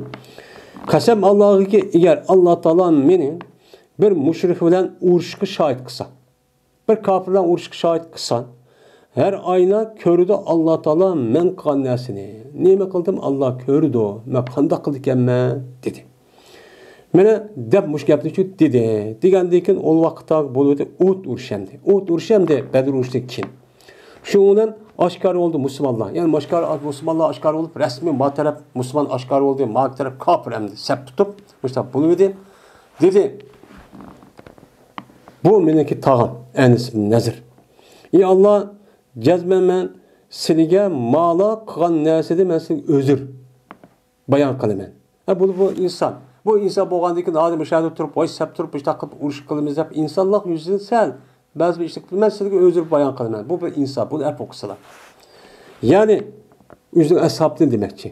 قەسەم ئاللاھقى، ئەگەر ئاللا تائالا مېنى بىر مۇشرىك بىلەن ئۇرۇشقا شاھىت قىلسا، بىر كاپىر بىلەن ئۇرۇشقا شاھىت قىلسا، ھەر ئاينا كۆرىدۇ ئاللا تائالا مەن قىلغان نەرسىنى. نېمە قىلدىم، ئاللا كۆرىدۇ، مەن قانداق قىلىدىكەنمەن، دېدى. مانا دەپ مۇشۇ گەپنى شۇ دېدى. دېگەندىن كېيىن ئۇ ۋاقىتتا بولۇۋاتى ئوت ئۇرۇشى ئەمدى. ئوت ئۇرۇشى ئەمدى بەدر ئۇرۇشىدىن كېيىن. شۇنىڭ بىلەن ئاشكارا بولدى مۇسۇلمانلار. يەنى ئاشكارا، مۇسۇلمانلار ئاشكارا بولۇپ، رەسمىي ما تەرەپ مۇسۇلمان ئاشكارا بولدى، ما تەرەپ كاپىر ئەمدى سەپ تۇتۇپ، مۇشۇنداق بولۇۋىدى. دېدى، بۇ مېنىڭكى تاغام، ئەنىس ئىبن نەزىر. ئى ئاللا، جەزمەن مەن سىلىگە مالا قىلغان نەرسىدە مەن سىلىگە ئۆزۈر بايان قىلىمەن. ھە، بۇ، بۇ ئىنسان. بۇ ئىنسان بولغاندىن كېيىن ھازىر مۇشۇ يەردە تۇرۇپ، ۋاي سەپ تۇرۇپ، مۇشۇنداق قىلىپ ئۇرۇش قىلىمىز دەپ، ئىنسانلىق يۈزىدىن سەل بەزى بىر ئىشلار قىلىمەن، سىلىگە ئۆزۈر بايان قىلىمەن. بۇ بىر ئىنسان، بۇنى ئەپ ئوقۇسىلا. يەنى ئۆزىنىڭ ئەسھابىدىن دېمەكچى.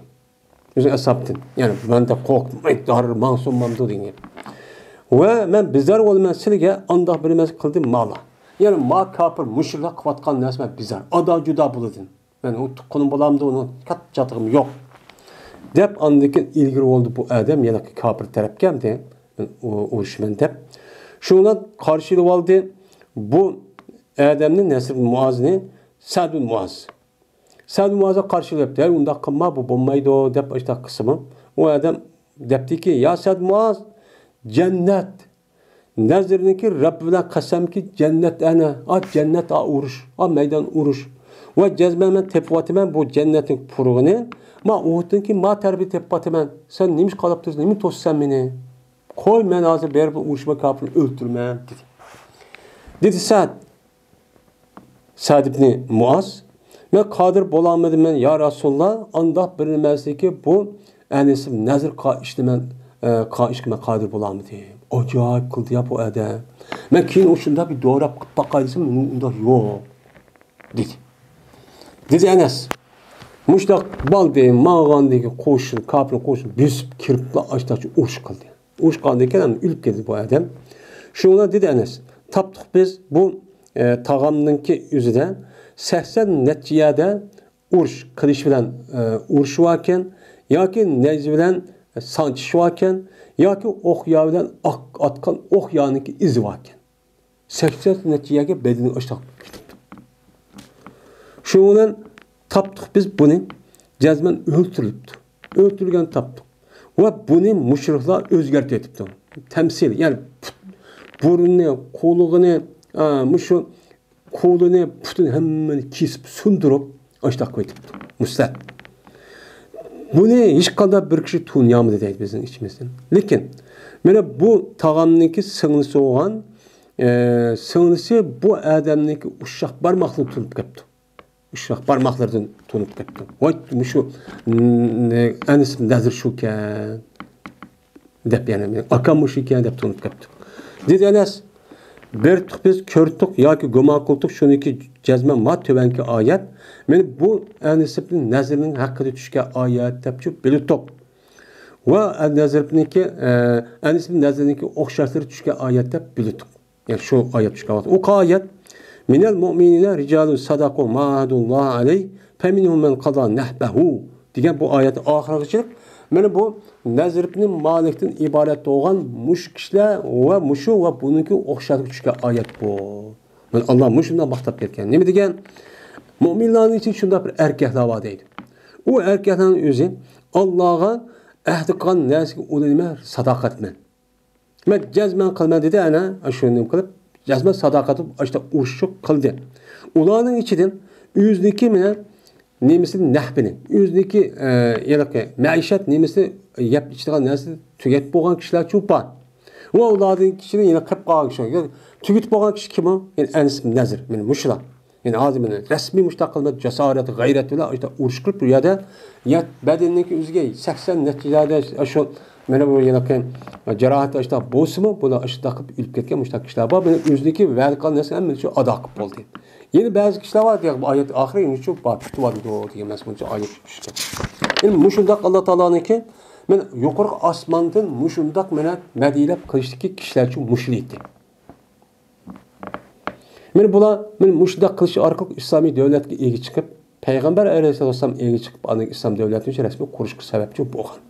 ئۆزىنىڭ ئەسھابىدىن. يەنى مەندە قورقماي دار ماڭسۇن مامدۇ دېگەن گەپ. ۋە مەن بىزار بولىمەن سىلىگە ئانداق بىر نەرسە قىلدىم مالا. يەنى ما كاپىر مۇشرىكلار قىلىۋاتقان نەرسە مەن بىزار. ئادا جۇدا بولىدىم. مەن ئۇنى تۇغقىنىم بولامدۇ، ئۇنى كاتتا چاتىقىم يوق. دەپ ئاندىن كېيىن ئىلگىرى بولدى بۇ ئادەم يەنە كاپىر تەرەپكە ئەمدى مەن ئۇ-، ئۇرۇشىمەن دەپ. شۇنىڭ بىلەن قارشى ئېلىۋالدى بۇ ئادەمنى نەسر ئىبن مۇئازنى سەد ئىبن مۇئاز. سەد مۇئازغا قارشى ئېلىپ، ھەي، ئۇنداق قىلما، بۇ بولمايدۇ، دەپ ئاشۇنداق قىلسىمۇ، ئۇ ئادەم دەپتىكى، يا سەد مۇئاز، جەننەت نەزىرىنىڭكى رەببى بىلەن قەسەمكى، جەننەت ئەنە، ئا، جەننەت، ئا، ئۇرۇش، ئا، مەيدان ئۇرۇش. ۋە جەزمەن مەن تېپىۋاتىمەن بۇ جەننەتنىڭ پۇرىقىنى، ما ئۇھۇدتىنكى ما تەرىپىنى تېپىۋاتىمەن. سەن نېمە ئىش قالاپ تۇرسەن، نېمە توسىسەن مېنى؟ قوي، مەن ھازىر بېرىپ ئۇرۇشما كاپىرنى ئۆلتۈرىمەن، دېدى. دېدى سەد. سەد ئىبنى مۇئاز، مەن قادىر بولالمىدىم، مەن، يا رەسۇلاللا، ئانداق بىر نېمەسىكى بۇ ئەنىس ئىبن نەزىر قا-، ئىشنى مەن، ئە، قا-، ئىشقا مەن قادىر بولالمىدىم. ئاجايىپ قىلدى يا بۇ ئادەم. مەن كېيىن ئۇ شۇنداق بىر دوراپ قىلىپ باقاي دېسەم، ئۇنداق يوق، دېدى. دېدى ئەنەس، مۇشۇنداق بالدى، ماڭغاندىن كېيىن قوشۇن، كاپىر قوشۇن بۆسۈپ كىرىپلا ئاشتاچ ئۇرۇش قىلدى. ئۇرۇشقاندىن كېيىن ئۇلۇپ كەتتى بۇ ئادەم. شۇڭا دېدى ئەنەس، تاپتۇق بىز بۇ، ئە، تاغامنىڭكى ئۆزىدە سەكسەن نەچچە يەردە ئۇرۇش، قىلىچ بىلەن، ئە، ئۇرۇش باركەن، ياكى نەيزە بىلەن سانچىش باركەن، ياكى ئوق يا بىلەن ئاق-، ئاتقان ئوق يانىڭكى ئىزى باركەن. سەكسەن نەچچە يەرگە بەدىنى ئاشتاق كېتىپتۇ. شۇنىڭ بىلەن تاپتۇق بىز بۇنى، جەزمەن ئۆلتۈرۈلۈپتۇ. ئۆلتۈرۈلگەن تاپتۇق. ۋە بۇنى مۇشرىكلار ئۆزگەرتىۋېتىپتۇ. تەمسىل، يەنى پۇت، بۇرنىنى، قۇلىقىنى، ئا، مۇشۇ قولىنى، پۇتىنى ھەممىنى كېسىپ، سۇندۇرۇپ، ئاشتاق قويۇپتۇ. مۇستەھ. بۇنى ھېچقانداق بىر كىشى تونۇيالمىدى دەيدۇ بىزنىڭ ئىچىمىزدىن. لېكىن، مانا بۇ تاغامنىڭكى سىڭلىسى بولغان، ئە، سىڭلىسى بۇ ئادەمنىڭكى ئۇششاق بارماقلىرىنى تونۇپ كەپتۇ. ئۇششاق بارماقلىرىدىن تونۇپ كەپتۇ. ۋاي، مۇشۇ، م-، ئەنىس نەزىر شۇكەن. دەپ، يەنى، ئاكام مۇشۇ ئىكەن دەپ تونۇپ كەپتۇ. دېدى ئەنەس، بىرتۇق بىز كۆرتۇق ياكى گۇمان قىلدۇق، شۇنىڭكى جەزمەن ما تۆۋەنكى ئايەت. مانا بۇ ئەنىس ئىبن نەزىرنىڭ ھەققىدە چۈشكەن ئايەت دەپ چۈ بىلدۇق. ۋە نەزىرنىڭكى، ئە، ئەنىس ئىبن نەزىرنىڭكى ئوخشاشلىرى چۈشكەن ئايەت دەپ بىلدۇق. يەنى شۇ ئايەت چۈشكەن ۋاقىت. ئۇ ئايەت، مىنەل مۇئمىنىنە رىجالۇن سەدەقۇ ما ئاھەدۇللاھە ئەلەيھ، فەمىنھۇم مەن قازا نەھبەھۇ دېگەن بۇ ئايەتنىڭ ئاخىرىغىچىلىك، مانا بۇ نەزر ئىبنى مالىكتىن ئىبارەت بولغان مۇشۇ كىشىلەر ۋە مۇشۇ ۋە بۇنىڭكى ئوخشاشلىقى چۈشكەن ئايەت بۇ. مانا ئاللا مۇشۇنداق ماختاپ كەتكەن. نېمە دېگەن؟ مۇئمىنلارنىڭ ئىچىدە شۇنداق بىر ئەركەكلەر بار دەيدۇ. ئۇ ئەركەكلەرنىڭ ئۆزى ئاللاغا ئەھدى قىلغان نەرسىگە ئۇلىنىمەن، ساداقەتمەن. مەن جەزمەن قىلىمەن دېدى، ئەنە، شۇنى نېمە قىلىپ، جەزمەن ساداقەت ئاشتا ئۇرۇشۇق قىلدى. ئۇلارنىڭ ئىچىدىن ئۆزىنىڭكى مانا نېمىسىنى، نەھبىنى، ئۆزىنىڭكى، ئە، ھېلىقى مەئىشەت نېمىسىنى، يەپ ئىچىدىغان نەرسىنى تۈگەتىپ بولغان كىشىلەر چۇ بار. ۋە ئۇلاردىن كىشىنى يەنە قېلىپ قالغان كىشى. تۈگىتىپ بولغان كىشى كىم ئۇ؟ يەنى ئەنىس ئىبن نەزىر. مانا مۇشۇلار. يەنى ھازىر مانا رەسمىي مۇشۇنداق قىلماي، جاسارەت، غەيرەت بىلەن ئاشۇنداق ئۇرۇش قىلىپ، بۇ يەردە يەت بەدىنىنىڭكى ئۆزىگە سەكسەن نەتىجىلەردە شۇ مانا بۇ ھېلىقى جاراھەت ئاشۇنداق بولسىمۇ، بۇلار ئاشۇنداق قىلىپ ئۆلۈپ كەتكەن مۇشۇنداق كىشىلەر بار. مانا ئۆزىنىڭكى ۋەدە قىلغان نەرسىنى ھەممىسى ئادا قىلىپ بولدى. يەنە بەزى كىشىلەر بار، دېگەن بۇ ئايەت ئاخىرى يەنە شۇ بار، پۈتۈۋاتىدۇ دېگەن مەزمۇنچە ئايەت چۈشكەن. يەنە مۇشۇنداق ئاللا تائالانىڭكى، مانا يۇقىرىقى ئاسماندىن مۇشۇنداق مانا مەدھىيەلەپ قىلىشتىكى كىشىلەرچۇ مۇشۇ ئىدى. مانا بۇلار مانا مۇشۇنداق قىلىش ئارقىلىق ئىسلامىي دۆلەتكە ئىگە چىقىپ، پەيغەمبەر ئەلەيھىسسالام ئىگە چىقىپ، ئاندىن ئىسلام دۆلىتىنى رەسمىي قۇرۇشقا سەۋەبچى بولغان.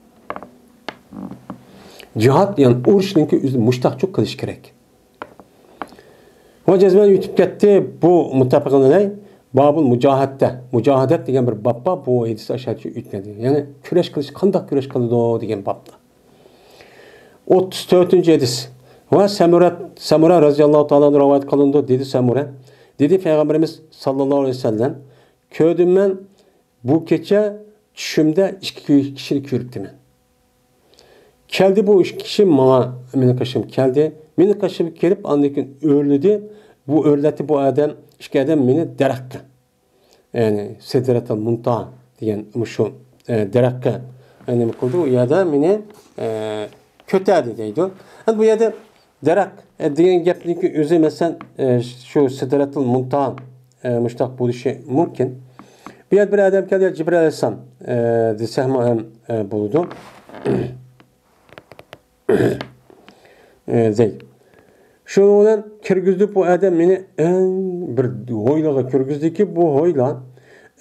جىھاد، يەنى ئۇرۇشنىڭكى ئۆزى مۇشتاقچۇ قىلىش كېرەك. ۋە جەزمەن ئۆتۈپ كەتتى. بۇ مۇتتەپىقۇن ئەلەي بابۇل مۇجاھەددە، مۇجاھەدەت دېگەن بىر باب بار. بۇ ھەدىس ئاشۇنچە ئۆتمەيدۇ. يەنى كۈرەش قىلىش، قانداق كۈرەش قىلىدۇ دېگەن بابتا. ئوتتۇز تۆتىنچى ھەدىس. ۋە سەمۇرەت، سەمۇرە رەزىياللاھۇ تائالا ئەنھۇ رىۋايەت قىلىنىدۇ. دېدى سەمۇرە، دېدى پەيغەمبىرىمىز ساللاللاھۇ ئەلەيھى ۋەسەللەم، كۆردۈم مەن بۇ كېچە چۈشۈمدە ئىككى كىشىنى كۆرۈپتىمەن. كەلدى بۇ ئىككى كىشى ماڭا، مېنىڭ قېشىمغا كەلدى. مېنىڭ قېشىمغا كېلىپ، ئاندىن كېيىن ئۆرلىدى. بۇ ئۆرلەتتى بۇ ئادەم، ئىككى ئادەم مېنى دەرەخكە، يەنى سىدرەتۇل مۇنتاھا دېگەن مۇشۇ، ئە، دەرەخكە، ئە، نېمە قىلدى؟ ئۇ يەردە مېنى، ئە، كۆتەردى دەيدۇ. ئەمدى بۇ يەردە دەرەخ، ئە، دېگەن گەپنىڭكى ئۆزى، مەسىلەن، ئە، شۇ سىدرەتۇل مۇنتاھا، ئە، مۇشۇنداق بولۇشى مۇمكىن. بۇ يەردە بىر ئادەم كەلدى، يا جىبرىل ئەلەيھىسسالام، ئە، دېسەكمۇ ھەم، ئە، بولىدۇ. ئە، زەي. شۇنىڭ بىلەن كىرگۈزدى بۇ ئادەم مېنى ئەڭ بىر ھويلىغا كىرگۈزدىكى، بۇ ھويلا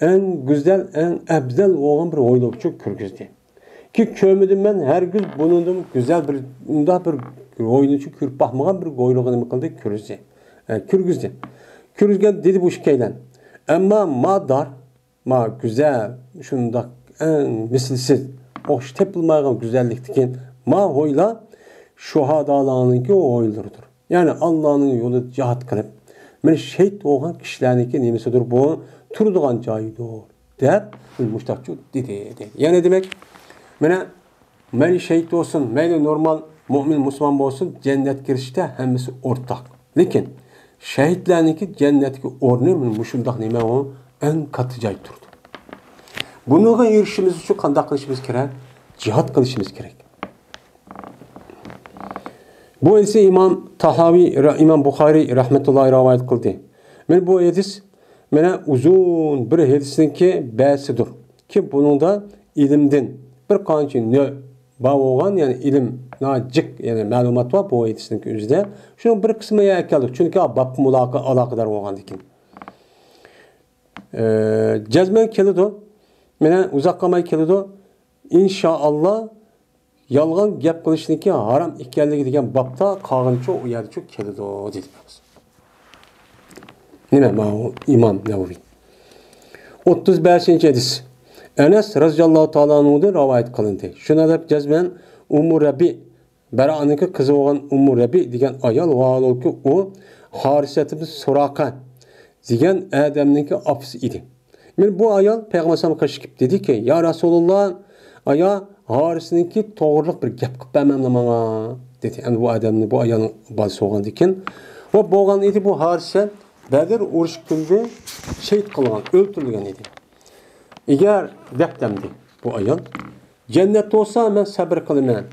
ئەڭ گۈزەل، ئەڭ ئەۋزەل بولغان بىر ھويلىغىچۇ كىرگۈزدى. كى كۆرمىدىم مەن ھەرگىز بۇنىڭدىن گۈزەل بىر، ئۇنداق بىر ھويلىچۇ كۆرۈپ باقمىغان بىر ھويلىغا نېمە قىلدى، كىرگۈزدى. ئە، كىرگۈزدى. كىرگۈزگەن دېدى بۇ ئىككىيلەن. ئەمما ما دار، ما گۈزەل، شۇنداق ئەڭ مىسلىسىز، ئوخشاش تېپىلمايدىغان گۈزەللىكتىكى ما ھويلا شۇھادالارنىڭكى ھويلىلىرىدۇر. يەنى ئاللانىڭ يولىدا جىھاد قىلىپ، مانا شېھىت بولغان كىشىلەرنىڭكى نېمىسىدۇر بۇ، تۇرىدىغان جايىدۇر، دەپ مۇشتاقچۇ دېدى، دېدى. يەنى دېمەك، مانا مەيلى شېھىت بولسۇن، مەيلى نورمال مۆمىن مۇسۇلمان بولسۇن، جەننەتكە كىرىشتە ھەممىسى ئورتاق. لېكىن شېھىتلەرنىڭكى جەننەتتىكى ئورنى مۇشۇنداق نېمە ئۇ، ئەڭ كاتتا جاي تۇرىدۇ. بۇنىڭغا ئېرىشىشىمىز ئۈچۈن قانداق قىلىشىمىز كېرەك؟ جىھاد قىلىشىمىز كېرەك. بۇ ھەدىسنى ئىمام تاھاۋى، ئىمام بۇخارىي رەھمەتۇللاھى رىۋايەت قىلدى. مانا بۇ ھەدىس مانا ئۇزۇن بىر ھەدىسنىڭكى بەزىسىدۇر. كى بۇنىڭدا ئىلىمدىن بىر قانچە نۆ بار بولغان، يەنى ئىلىم ناجىق، يەنى مەلۇمات بار بۇ ھەدىسنىڭكى ئۆزىدە. شۇنىڭ بىر قىسمىنى ئەكەلدۇق، چۈنكى بابقا مۇلاقا-، ئالاقىدار بولغاندىكىن. ئە، جەزمەن كېلىدۇ. مانا ئۇزاق قالماي كېلىدۇ. ئىنشائاللا، يالغان گەپ قىلىشنىڭكى ھارام ئىكەنلىكى دېگەن بابتا قالغىنىچۇ ئۇ يەردىچۇ كېلىدۇ، دېدى. نېمە، ماۋۇ ئىمام نەۋەۋى. ئوتتۇز بەشىنچى ھەدىس. ئەنەس رەزىياللاھۇ تائالا ئەنھۇدىن رىۋايەت قىلىندى. شۇنىڭ دەپ جەزمەن ئۇممۇ رەبىئ، بەرائنىڭكى قىزى بولغان ئۇممۇ رەبىئ دېگەن ئايال، ۋاھالۇكى ئۇ ھارىسەتىبىن سۇراقە دېگەن ئادەمنىڭكى ئاپىسى ئىدى. مانا بۇ ئايال پەيغەمبەر ئەلەيھىسسالامغا قېشىپ كېلىپ دېدىكى، يا رەسۇلاللا، ئايا، ھارىسنىڭكى توغرىلىق بىر گەپ قىلىپ بەرمەملا ماڭا، دېدى. ئەمدى بۇ ئادەمنى، بۇ ئايالنىڭ بالىسى بولغاندىكىن، ۋە بولغان ئىدى بۇ ھارىسە بەدر ئۇرۇش كۈنىدە شېھىت قىلغان، ئۆلتۈرۈلگەن ئىدى. ئەگەر دەپ دەمدى بۇ ئايال، جەننەت بولسا مەن سەبرى قىلىمەن.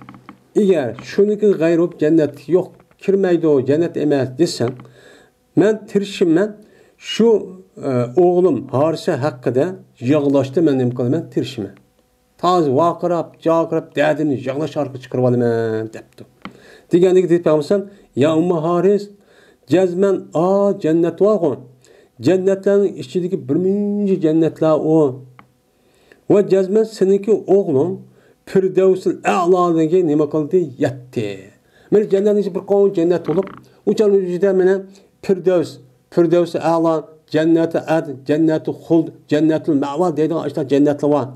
ئەگەر شۇنىڭكى غەيرى بولۇپ جەننەتلىك يوق، كىرمەيدۇ، جەننەت ئەمەس دېسەڭ، مەن تىرىشىمەن، شۇ، ئە، ئوغلۇم ھارىسە ھەققىدە يىغلاشتا مەن نېمە قىلىمەن؟ تىرىشىمەن. تازا ۋارقىراپ، جارقىراپ، دەردىمنى يىغلاش ئارقىلىق چىقىرىۋالىمەن، دەپتۇ. دېگەندىكى دېدى پەيغەمبەر، يا ئۇممۇ ھارىس، جەزمەن ئا جەننەت بارغۇ. جەننەتلەرنىڭ ئىچىدىكى بىر مۇنچە جەننەتلەر ئۇ. ۋە جەزمەن سېنىڭكى ئوغلۇڭ پىردەۋسىل ئەلادىكى نېمە قىلدى؟ يەتتى. مانا جەننەتنىڭ ئىچى بىر قانچە جەننەت بولۇپ، ئۇ جەننەتنىڭ ئىچىدە مانا پىردەۋس، پىردەۋسىل ئەلا، جەننەتۇ ئەدن، جەننەتۇ خۇلد، جەننەتۇل مەۋا دەيدىغان ئاشۇنداق جەننەتلەر بار.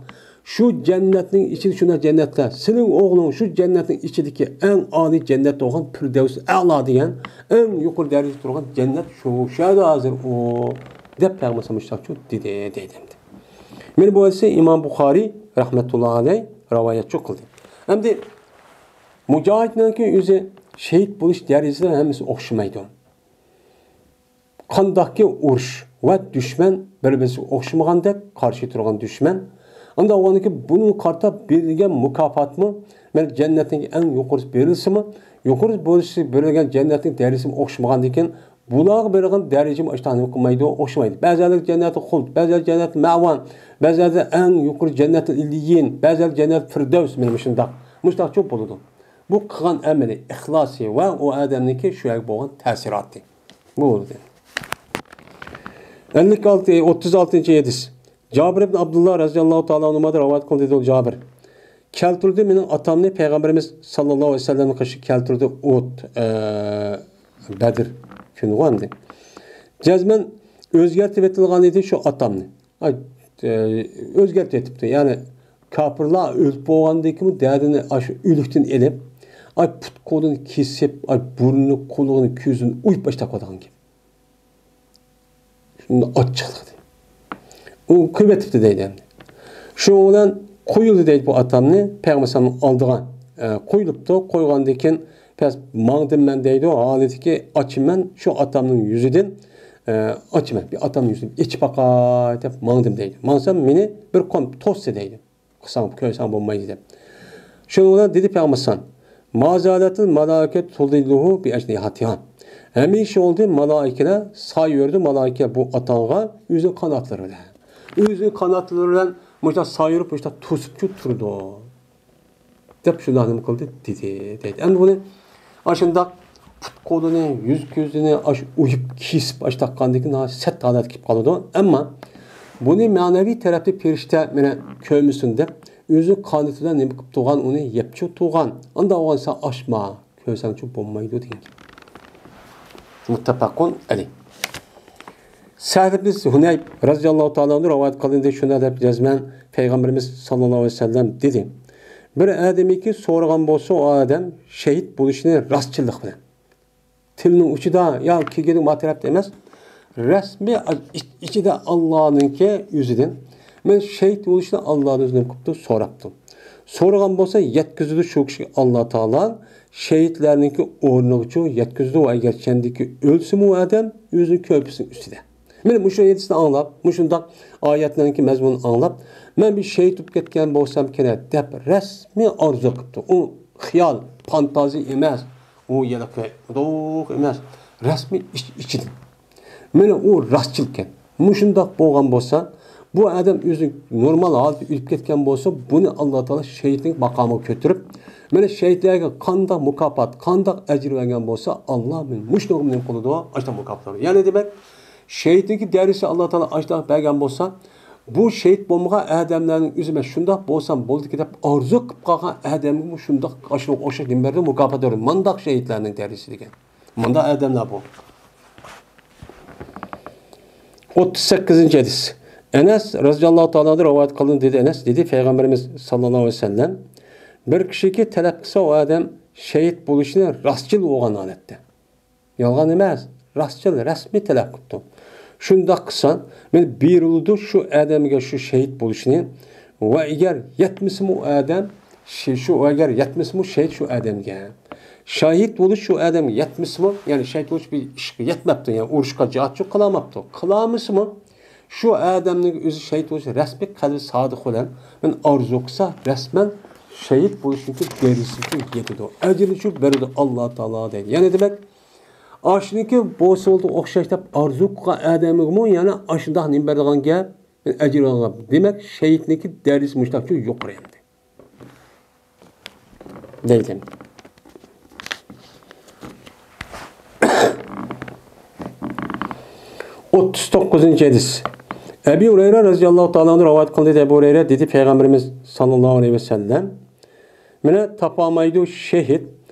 شۇ جەننەتنىڭ ئىچىدە شۇنداق جەننەتلەر. سېنىڭ ئوغلۇڭ شۇ جەننەتنىڭ ئىچىدىكى ئەڭ ئالىي جەننەت بولغان پىردەۋسىل ئەلا دېگەن ئەڭ يۇقىرى دەرىجىدە تۇرغان جەننەت شۇ، شۇ يەردە ھازىر ئۇ، دەپ پەيغەمبەر مۇشۇنداق دېدى، دەيدۇ. مانا بۇ ھەدىسنى ئىمام بۇخارىي رەھمەتۇللا ئەلەيھ رىۋايەتچۇ قىلدى. ئەمدى مۇجاھىدنىڭكى ئۆزى شېھىت بولۇش دەرىجىسى ھەممىسى ئوخشىمايدۇ. قانداقكى ئۇرۇش ۋە دۈشمەن بىر-بىرسىگە ئوخشىمىغاندەك، قارشى تۇرغان دۈشمەن، ئانداق بولغاندىكىن بۇنىڭغا قارىتا بېرىلگەن مۇكاپاتمۇ، مانا جەننەتنىڭ ئەڭ يۇقىرىسى بېرىلسىمۇ، يۇقىرى بولۇشى بېرىلگەن جەننەتنىڭ دەرىجىسىمۇ ئوخشىمىغاندىكىن، بۇلارغا بېرىلگەن دەرىجىمۇ ئاشۇنداق نېمە قىلمايدۇ، ئوخشىمايدۇ. بەزىلەر جەننەتى خۇلد، بەزىلەر جەننەتى مەۋان، بەزىلەر ئەڭ يۇقىرى جەننەتى ئىللىيىن، بەزىلەر جەننەتى فىردەۋس، مانا مۇشۇنداق. مۇشۇنداق چوپ بولىدۇ. بۇ قىلغان ئەمىلى، ئىخلاسى ۋە ئۇ ئادەمنىڭكى شۇ يەرگە بولغان تەسىراتى. بۇ بولدى. ئەللىك ئالتە، ئوتتۇز ئالتىنچى ھەدىس. جابىر ئىبن ئابدۇللا رەزىياللاھۇ تائالا ئەنھۇمادىن رىۋايەت قىلدى، دەيدۇ جابىر. كەلتۈردى مېنىڭ ئاتامنى پەيغەمبىرىمىز ساللاللاھۇ ئەلەيھى ۋەسەللەمنىڭ قېشىغا كەلتۈردى ئۇھۇد، ئە، بەدر كۈنى ئەمدى. جەزمەن ئۆزگەرتىۋېتىلغان ئىدى شۇ ئاتامنى. ئاي، ئە، ئۆزگەرتىۋېتىپتۇ. يەنى كاپىرلار ئۆلۈپ بولغاندىن كېيىن دەدىنى ئاشۇ ئۆلۈكتىن ئېلىپ، ئاي، پۇت قولىنى كېسىپ، ئاي، بۇرنىنى، قۇلىقىنى، كۆزىنى ئويۇپ ئاشتاق قويىدىغان گەپ. شۇنداق ئاچچىقلىقى. ئۇ كۆپەيتىپتۇ دەيدۇ ئەمدى. شۇنىڭ بىلەن قويۇلدى دەيدۇ بۇ ئاتامنى پەيغەمبەر ئەلەيھىسسالامنىڭ ئالدىغا. ئە، قويۇلۇپتۇ، قويغاندىن كېيىن پەس ماڭدىم مەن دەيدۇ، ھالىتىكى ئاچىمەن شۇ ئاتامنىڭ يۈزىدىن، ئە، ئاچىمەن، بىر ئاتامنىڭ يۈزىدىن ئېچىپ باقاي دەپ ماڭدىم دەيدۇ. ماڭسام مېنى بىر قوم توستى دەيدۇ. قىلساڭ، كۆرسەڭ بولمايدۇ دەپ. شۇنىڭ بىلەن دېدى پەيغەمبەر ئەلەيھىسسالام، ما زالەتىل مالائىكەتۇ تۇزىللۇھۇ بىئەجنىھاتىھا. ھەمىشە بولدى مالائىكىلەر سايە بېرىدۇ، مالائىكە بۇ ئاتاڭغا ئۆزىنىڭ قاناتلىرى بىلەن. ئۆزىنىڭ قاناتلىرى بىلەن مۇشۇنداق سايە بېرىپ، مۇشۇنداق توسۇپچۇ تۇرىدۇ. دەپ شۇنداق نېمە قىلدى، دېدى، دەيدۇ. ئەمدى بۇنى ئاشۇنداق پۇت قولىنى، يۈز كۆزىنى ئاش ئويۇپ كېسىپ ئاش تاققاندىكىن ناھايىتى سەت ھالەتكە كېلىپ قالىدۇ. ئەمما بۇنى مەنىۋى تەرەپتە پەرىشتە مانا كۆرمىسۇن دەپ، ئۆزى قانىتى بىلەن نېمە قىلىپ تۇرغان، ئۇنى يەپچۇ تۇرغان. ئانداق بولغان سەن ئاشما، كۆرسەڭچۇ بولمايدۇ دېگەن گەپ. مۇتتەپەقۇن ئەلەيھ. سەھل ئىبن ھۇنەيب رەزىياللاھۇ تائالا ئەنھۇ رىۋايەت قىلىندى، شۇنداق دەپ جەزمەن پەيغەمبىرىمىز ساللاللاھۇ ئەلەيھى ۋەسەللەم دېدى، بىر ئادەمكى سورىغان بولسا، ئۇ ئادەم شېھىت بولۇشىنى راستچىللىق بىلەن، تىلنىڭ ئۇچىدا يا كېگىنىڭ ما تەرەپتە ئەمەس، رەسمىي ئىچ-، ئىچىدە ئاللانىڭكى ئۆزىدىن، مەن شېھىت بولۇشنى ئاللادىن ئۆزىنى قىپتۇ سوراپتۇ. سورىغان بولسا يەتكۈزىدۇ شۇ كىشىگە ئاللا تائالا، شېھىتلەرنىڭكى ئورنىغىچۇ يەتكۈزىدۇ. ئەگەر چەندىكى ئۆلسىمۇ ئۇ ئادەم ئۆزىنىڭ كۆرپىسىنىڭ ئۈستىدە. مانا مۇشۇ ھەدىسنى ئاڭلاپ، مۇشۇنداق ئايەتلەرنىڭكى مەزمۇنىنى ئاڭلاپ، مەن بىر شېھىت بولۇپ كەتكەن بولسامكىن دەپ رەسمىي ئارزۇ قىپتۇ. ئۇ خىيال، فانتازىيە ئەمەس، ئۇ يەنە قويۇق ئەمەس، رەسمىي ئىچ-، ئىچىدىن. مانا ئۇ راستچىلكەن. مۇشۇنداق بولغان بولسا، بۇ ئادەم ئۆزى نورمال ھالەتتە ئۆلۈپ كەتكەن بولسا، بۇنى ئاللا تائالا شېھىتلىك ماقامىغا كۆتۈرۈپ، مانا شېھىتلەرگە قانداق مۇكاپات، قانداق ئەجىر بەرگەن بولسا، ئاللا مانا مۇشۇنىڭغا نېمە قىلىدۇ، ئاشۇنداق مۇكاپات بېرىدۇ. يەنى دېمەك، شېھىتلىكى دەرىجىسى ئاللا تائالا ئاشۇنداق بەرگەن بولسا، بۇ شېھىت بولمىغان ئادەملەرنىڭ ئۆزى مەن شۇنداق بولسام بولدىكى دەپ ئارزۇ قىلىپ قالغان ئادەمگىمۇ شۇنداق ئاشۇنىڭغا ئوخشاش نېمە بەردى، مۇكاپات بەردى. مانداق شېھىتلەرنىڭ دەرىجىسى دېگەن. مۇنداق ئادەملەر بۇ. ئوتتۇز سەككىزىنچى ھەدىس. ئەنەس رەزىياللاھۇ تائالا ئەنھۇ رىۋايەت قىلدى، دېدى ئەنەس، دېدى، پەيغەمبىرىمىز ساللاللاھۇ ئەلەيھى ۋەسەللەم، بىر كىشىكى تەلەپ قىلسا، ئۇ ئادەم شېھىت بولۇشىنى راستچىل بولغان ھالەتتە. يالغان ئەمەس، راستچىل، رەسمىي تەلەپ قىپتۇ. شۇنداق قىلسا، مانا بېرىلىدۇ شۇ ئادەمگە شۇ شېھىت بولۇشنى. ۋە ئەگەر يەتمىسىمۇ ئۇ ئادەم، شى-، شۇ ئەگەر يەتمىسىمۇ شېھىت شۇ ئادەمگە. شېھىت بولۇش شۇ ئادەمگە يەتمىسىمۇ، يەنى شېھىت بولۇش بىر ئىشقا يەتمەپتۇ، يەنى ئۇرۇشقا جىھاد شۇ قىلالماپتۇ. قىلالمىسىمۇ، شۇ ئادەمنىڭ ئۆزى شېھىت بولۇش رەسمىي قەلبى سادىق بىلەن مانا ئارزۇ قىلسا، رەسمەن شېھىت بولۇشنىڭكى دەرىجىسىگە يېتىدۇ. ئەجرىنى شۇ بېرىدۇ ئاللا تائالا دەيدۇ. يەنى دېمەك، ئاشۇنىڭكى بولسا بولدى ئوخشاش دەپ ئارزۇ قىلغان ئادەمگىمۇ يەنە ئاشۇنداق نېمە بېرىدىغان گەپ، ئەجىر ئالغان. دېمەك، شېھىتنىڭكى دەرىجىسى مۇشۇنداقچە يۇقىرى ئەمدى. دەيدۇ. ئوتتۇز توققۇزىنچى ھەدىس. ئەبى ھۇرەيرە رەزىياللاھۇ تائالا ئەنھۇ رىۋايەت قىلدى، ئەبۇ ھۇرەيرە دېدى، پەيغەمبىرىمىز ساللاللاھۇ ئەلەيھى ۋەسەللەم، مانا تاپالمايدۇ شېھىت،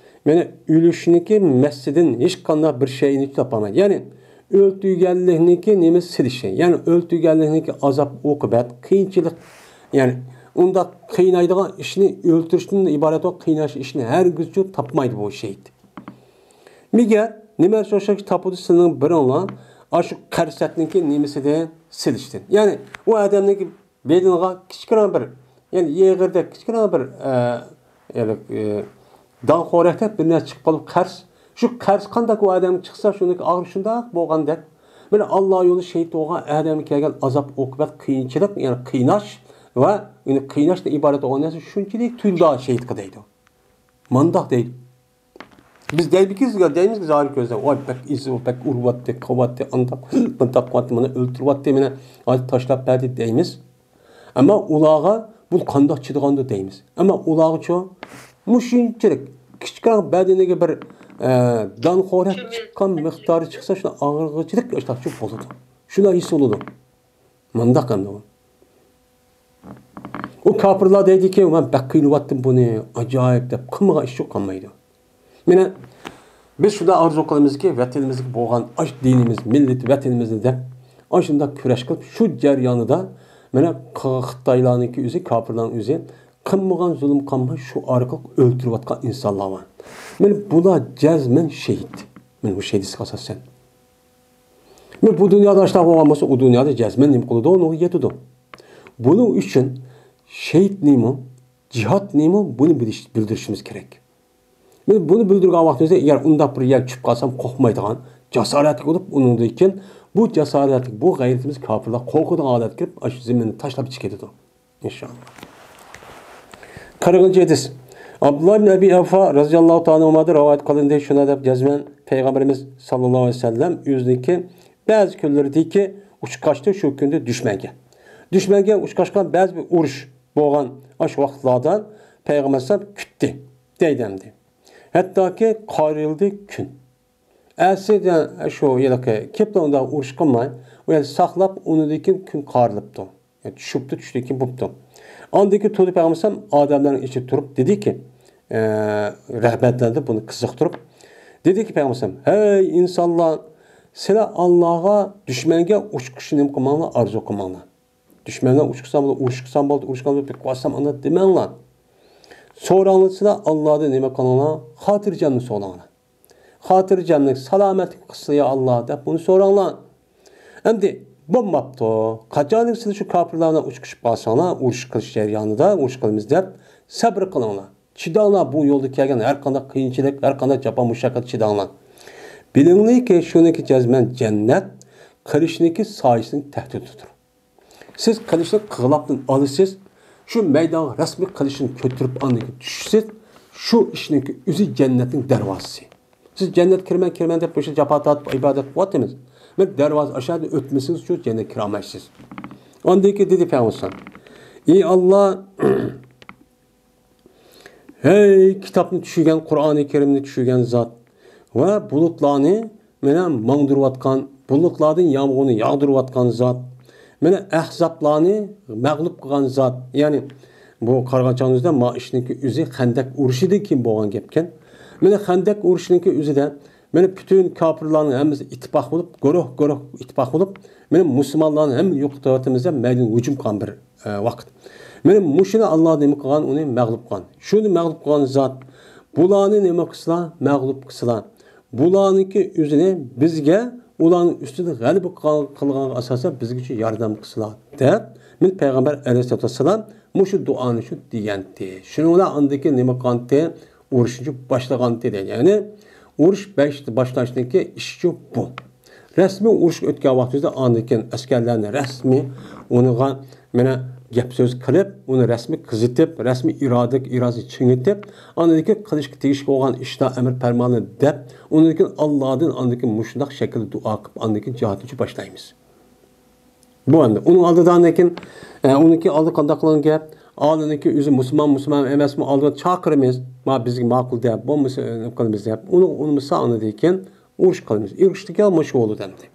مانا ئۆلۈشنىڭكى مەسىدىن ھېچقانداق بىر شەيئىنى تاپالمايدۇ. يەنى ئۆلتۈرگەنلىكنىڭكى نېمە سېلىشى، يەنى ئۆلتۈرگەنلىكنىڭكى ئازاب ئوقۇبەت، قىيىنچىلىق، يەنى ئۇنداق قىينايدىغان ئىشنى، ئۆلتۈرۈشتىن ئىبارەت بولغان قىيناش ئىشنى ھەرگىزچۇ تاپمايدۇ بۇ شېھىت. مەگەر نېمە ئوخشاش تاپىدۇ سىلىنىڭ بىرىڭلار ئاشۇ قەرسەتنىڭكى نېمىسىدىن سېلىشتىن. يەنى ئۇ ئادەمنىڭكى بېلىنغا كىچىككىنە بىر، يەنى يېغىردەك كىچىككىنە بىر، ئە، يەنى، ئە، داڭخورەكتەك بىر نەرسە چىقىپ قالىدۇ، قەرز. شۇ قەرز قانداق ئۇ ئادەمگە چىقسا، شۇنىڭكى ئاغرىقى شۇنداق بولغاندەك. مانا ئاللا يولى شېھىت بولغان ئادەمگە كەلگەن ئازاب، ئوقۇبەت، قىيىنچىلىق، يەنى قىيناش، ۋە يەنى قىيناشتىن ئىبارەت بولغان نەرسە شۇنچىلىك تۇيۇلىدۇ شېھىتقا دەيدۇ. مانداق دەيدۇ. بىز دەيمىزكى، دەيمىزكى زاھىر كۆزدە، ۋاي، بەك ئېزىپ، بەك ئۇرۇۋاتتى، قىلىۋاتتى، ئانداق، مۇنداق قىلىۋاتتى، مانا ئۆلتۈرۈۋاتتى، مانا ھازىر تاشلاپ بەردى دەيمىز. ئەمما ئۇلارغا بۇ قانداق چىدىغاندۇ دەيمىز. ئەمما ئۇلارغىچۇ مۇشۇنچىلىك كىچىككىنە بەدىنىگە بىر، ئە، دان خورەك چىققان مىقدارى چىقسا، شۇ ئاغرىغۇچىلىك ئاشتاقچۇ بولىدۇ. شۇنداق ھېس بولىدۇ. مۇنداق ئەمدى ئۇ. ئۇ كاپىرلار دەيدىكى، مەن بەك قىينىلىۋاتتىم بۇنى، ئاجايىپ دەپ قىلمىغان ئىشى قالمايدۇ. مانا، بىز شۇنداق ئارزۇ قىلىمىزكى، ۋەتىنىمىزگە بولغان ئاشۇ دىنىمىز، مىللىتى، ۋەتىنىمىزنى دەپ، ئاشۇنداق كۈرەش قىلىپ، شۇ جەريانىدا، مانا، خىتايلارنىڭكى ئۆزى، كاپىرلارنىڭ ئۆزى قىلمىغان زۇلۇم قالماي، شۇ ئارقىلىق ئۆلتۈرۈۋاتقان ئىنسانلار بار. مانا، بۇلار جەزمەن شېھىت. مانا، بۇ شېھىت ئاساسەن. مانا بۇ دۇنيادا ئاشۇنداق بولغان بولسا، ئۇ دۇنيادا جەزمەن نېمە قىلىدۇ؟ ئۇنىڭغا يېتىدۇ. بۇنىڭ ئۈچۈن شېھىتنىمۇ، جىھادنىمۇ بۇنى بىلىش، بىلدۈرۈشىمىز كېرەك. مانا بۇنى بىلدۈرگەن ۋاقتىمىزدا، ئەگەر ئۇنداق بىر يەرگە چۈشۈپ قالسام قورقمايدىغان، جاسارەتلىك بولۇپ، ئۇنىڭدىن كېيىن بۇ جاسارەتلىك، بۇ غەيرىتىمىز كاپىرلار قورقىدىغان ھالەتكە كىرىپ، ئاشۇ زېمىننى تاشلاپ چىقىپ كېتىدۇ. ئىنشائاللا. قىرىقىنچى ھەدىس. ئابدۇللا ئىبن ئەبى ئەۋفا رەزىياللاھۇ تائالا ئەنھۇمادىن رىۋايەت قىلىندى، شۇنداق دەپ جەزمەن پەيغەمبىرىمىز ساللاللاھۇ ئەلەيھى ۋەسەللەم ئۆزىنىڭكى بەزى كۈنلىرىدىكى ئۇچقاچتى شۇ كۈندە دۈشمەنگە. دۈشمەنگە ئۇچقاچقان بەزى بىر ئۇرۇش بولغان ئاشۇ ۋاقىتلاردا پەيغەمبەر ئەلەيھىسسالام كۈتتى دەيدۇ ئەمدى. ھەتتاكى قارىلدى كۈن. ئەتىسى شۇ ھېلىقى كېپىلا ئۇنداق ئۇرۇش قىلماي، ئۇ يەردە ساقلاپ، ئۇنىڭدىن كېيىن كۈن قارىلىپتۇ. يەنى چۈشۈپتۇ، چۈشتىن كېيىن بوپتۇ. ئاندىن كېيىن تۇردى پەيغەمبەر ئادەملەرنىڭ ئىچىدە تۇرۇپ دېدىكى، ئە، رىغبەتلەندى بۇنى قىزىقتۇرۇپ. دېدىكى پەيغەمبەر، ھەي ئىنسانلار، سىلەر ئاللاغا دۈشمەنگە ئۇچقۇچنى نېمە قىلماڭلار، ئارزۇ قىلماڭلار. دۈشمەنلەر ئۇچقۇسام بولىدۇ، ئۇرۇشقۇسام بولىدۇ، ئۇرۇشقان بولىدۇ، بىر قىلىۋاتسام ئانداق دېمەڭلار. سوراڭلار سىلەر ئاللادىن نېمە قىلىڭلار؟ خاتىرجەمنى سوراڭلار. خاتىرجەملىك، سالامەتلىك قىلسا يا ئاللا دەپ بۇنى سوراڭلار. ئەمدى بولماپتۇ. قاچانكى سىلەر شۇ كاپىرلار بىلەن ئۇچقۇشۇپ قالساڭلار، ئۇرۇش قىلىش جەريانىدا ئۇرۇش قىلىمىز دەپ سەبرى قىلىڭلار. چىداڭلار، بۇ يولدا كەلگەن ھەر قانداق قىيىنچىلىق، ھەر قانداق جاپا مۇشەققەت چىداڭلار. بىلىڭلاركى، شۇنىڭكى جەزمەن جەننەت، قىلىچنىڭكى سايىسىنىڭ تەھتىدىدۇر. سىز قىلىچنى قىغلاپتىن ئالىسىز، شۇ مەيدانغا رەسمىي قىلىچنى كۆتۈرۈپ ئاندىن كېيىن چۈشىسىز، شۇ ئىشنىڭكى ئۆزى جەننەتنىڭ دەرۋازىسى. سىز جەننەتكە كىرىمەن، كىرىمەن دەپ مۇشۇ جاپا تارتىپ ئىبادەت قىلىۋاتىمىز. بىر دەرۋازا ئاشۇ يەردىن ئۆتمىسىڭىز شۇ جەننەتكە كىرەلمەيسىز. ئاندىن كېيىن دېدى پەيغەمبەر، ئى ئاللا، ھەي، كىتابنى چۈشۈرگەن، قۇرئانى كەرىمنى چۈشۈرگەن زات ۋە بۇلۇتلارنى مانا ماڭدۇرۇۋاتقان، بۇلۇتلاردىن يامغۇرنى ياغدۇرۇۋاتقان زات، مانا ئەھزابلارنى مەغلۇپ قىلغان زات، يەنى بۇ قارىغان چاغىمىزدا ما ئىشنىڭكى ئۆزى خەندەك ئۇرۇشىدىن كېيىن بولغان گەپكەن. مانا خەندەك ئۇرۇشىنىڭكى ئۆزىدە مانا پۈتۈن كاپىرلارنىڭ ھەممىسى ئىتتىپاق بولۇپ، گۇرۇھ، گۇرۇھ ئىتتىپاق بولۇپ، مانا مۇسۇلمانلارنى ھەممىنى يوقىتىۋاتىمىز دەپ مەيدىن ھۇجۇم قىلغان بىر، ئە، ۋاقىت. مانا مۇشۇنى ئاللا نېمە قىلغان؟ ئۇنى مەغلۇپ قىلغان. شۇنى مەغلۇپ قىلغان زات، بۇلارنى نېمە قىلسىلا؟ مەغلۇپ قىلسىلا. بۇلارنىڭكى ئۆزىنى بىزگە، ئۇلارنىڭ ئۈستىدە غەلىبە قىلغان، قىلغانغا ئاساسەن بىزگىچە ياردەم قىلسىلا دەپ، مانا پەيغەمبەر ئەلەيھىسسالاتۇ ۋەسسالام مۇشۇ دۇئانى شۇ دېگەنتى. شۇنىڭ بىلەن ئاندىن كېيىن نېمە قىلغانتى؟ ئۇرۇشنى باشلىغانتى دەيدۇ. يەنى ئۇرۇش بەش-، باشلاشتىكى ئىشچۇ بۇ. رەسمىي ئۇرۇشقا ئۆتكەن ۋاقتىمىزدا ئاندىن كېيىن ئەسكەرلەرنى رەسمىي ئۇنىڭغا مانا گەپ سۆز قىلىپ، ئۇنى رەسمىي قىزىتىپ، رەسمىي ئىرادە، ئىرادىسىنى چىڭىتىپ، ئاندىن كېيىن قىلىشقا تېگىشلىك بولغان ئىشلار، ئەمر پەرمانلار دەپ، ئۇنىڭدىن كېيىن ئاللادىن ئاندىن كېيىن مۇشۇنداق شەكىلدە دۇئا قىلىپ، ئاندىن كېيىن جىھادنى باشلايمىز. بۇ ئەمدى ئۇنىڭ ئالدىدا لېكىن، ئە، ئۇنىڭكى ئالدى قانداق قىلغان گەپ؟ ئالدىنىكى ئۆزى مۇسۇلمان، مۇسۇلمان ئەمەسمۇ، ئالدىغا چاقىرىمىز. ما بىزگە ماقۇل دەپ، بولمىسا، ئە، نېمە قىلىمىز دەپ. ئۇنى ئۇنىمىسا ئاندىن كېيىن ئۇرۇش قىلىمىز. ئۇرۇشتىكى مۇشۇ بولىدۇ ئەمدى.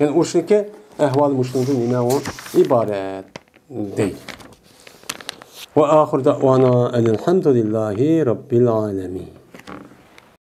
يەنى ئۇرۇشنىڭكى ئەھۋالى مۇشۇنىڭدىن نېمە ئۇ ئىبارەت دەيدۇ. وآخر دعوانا أن الحمد لله رب العالمين.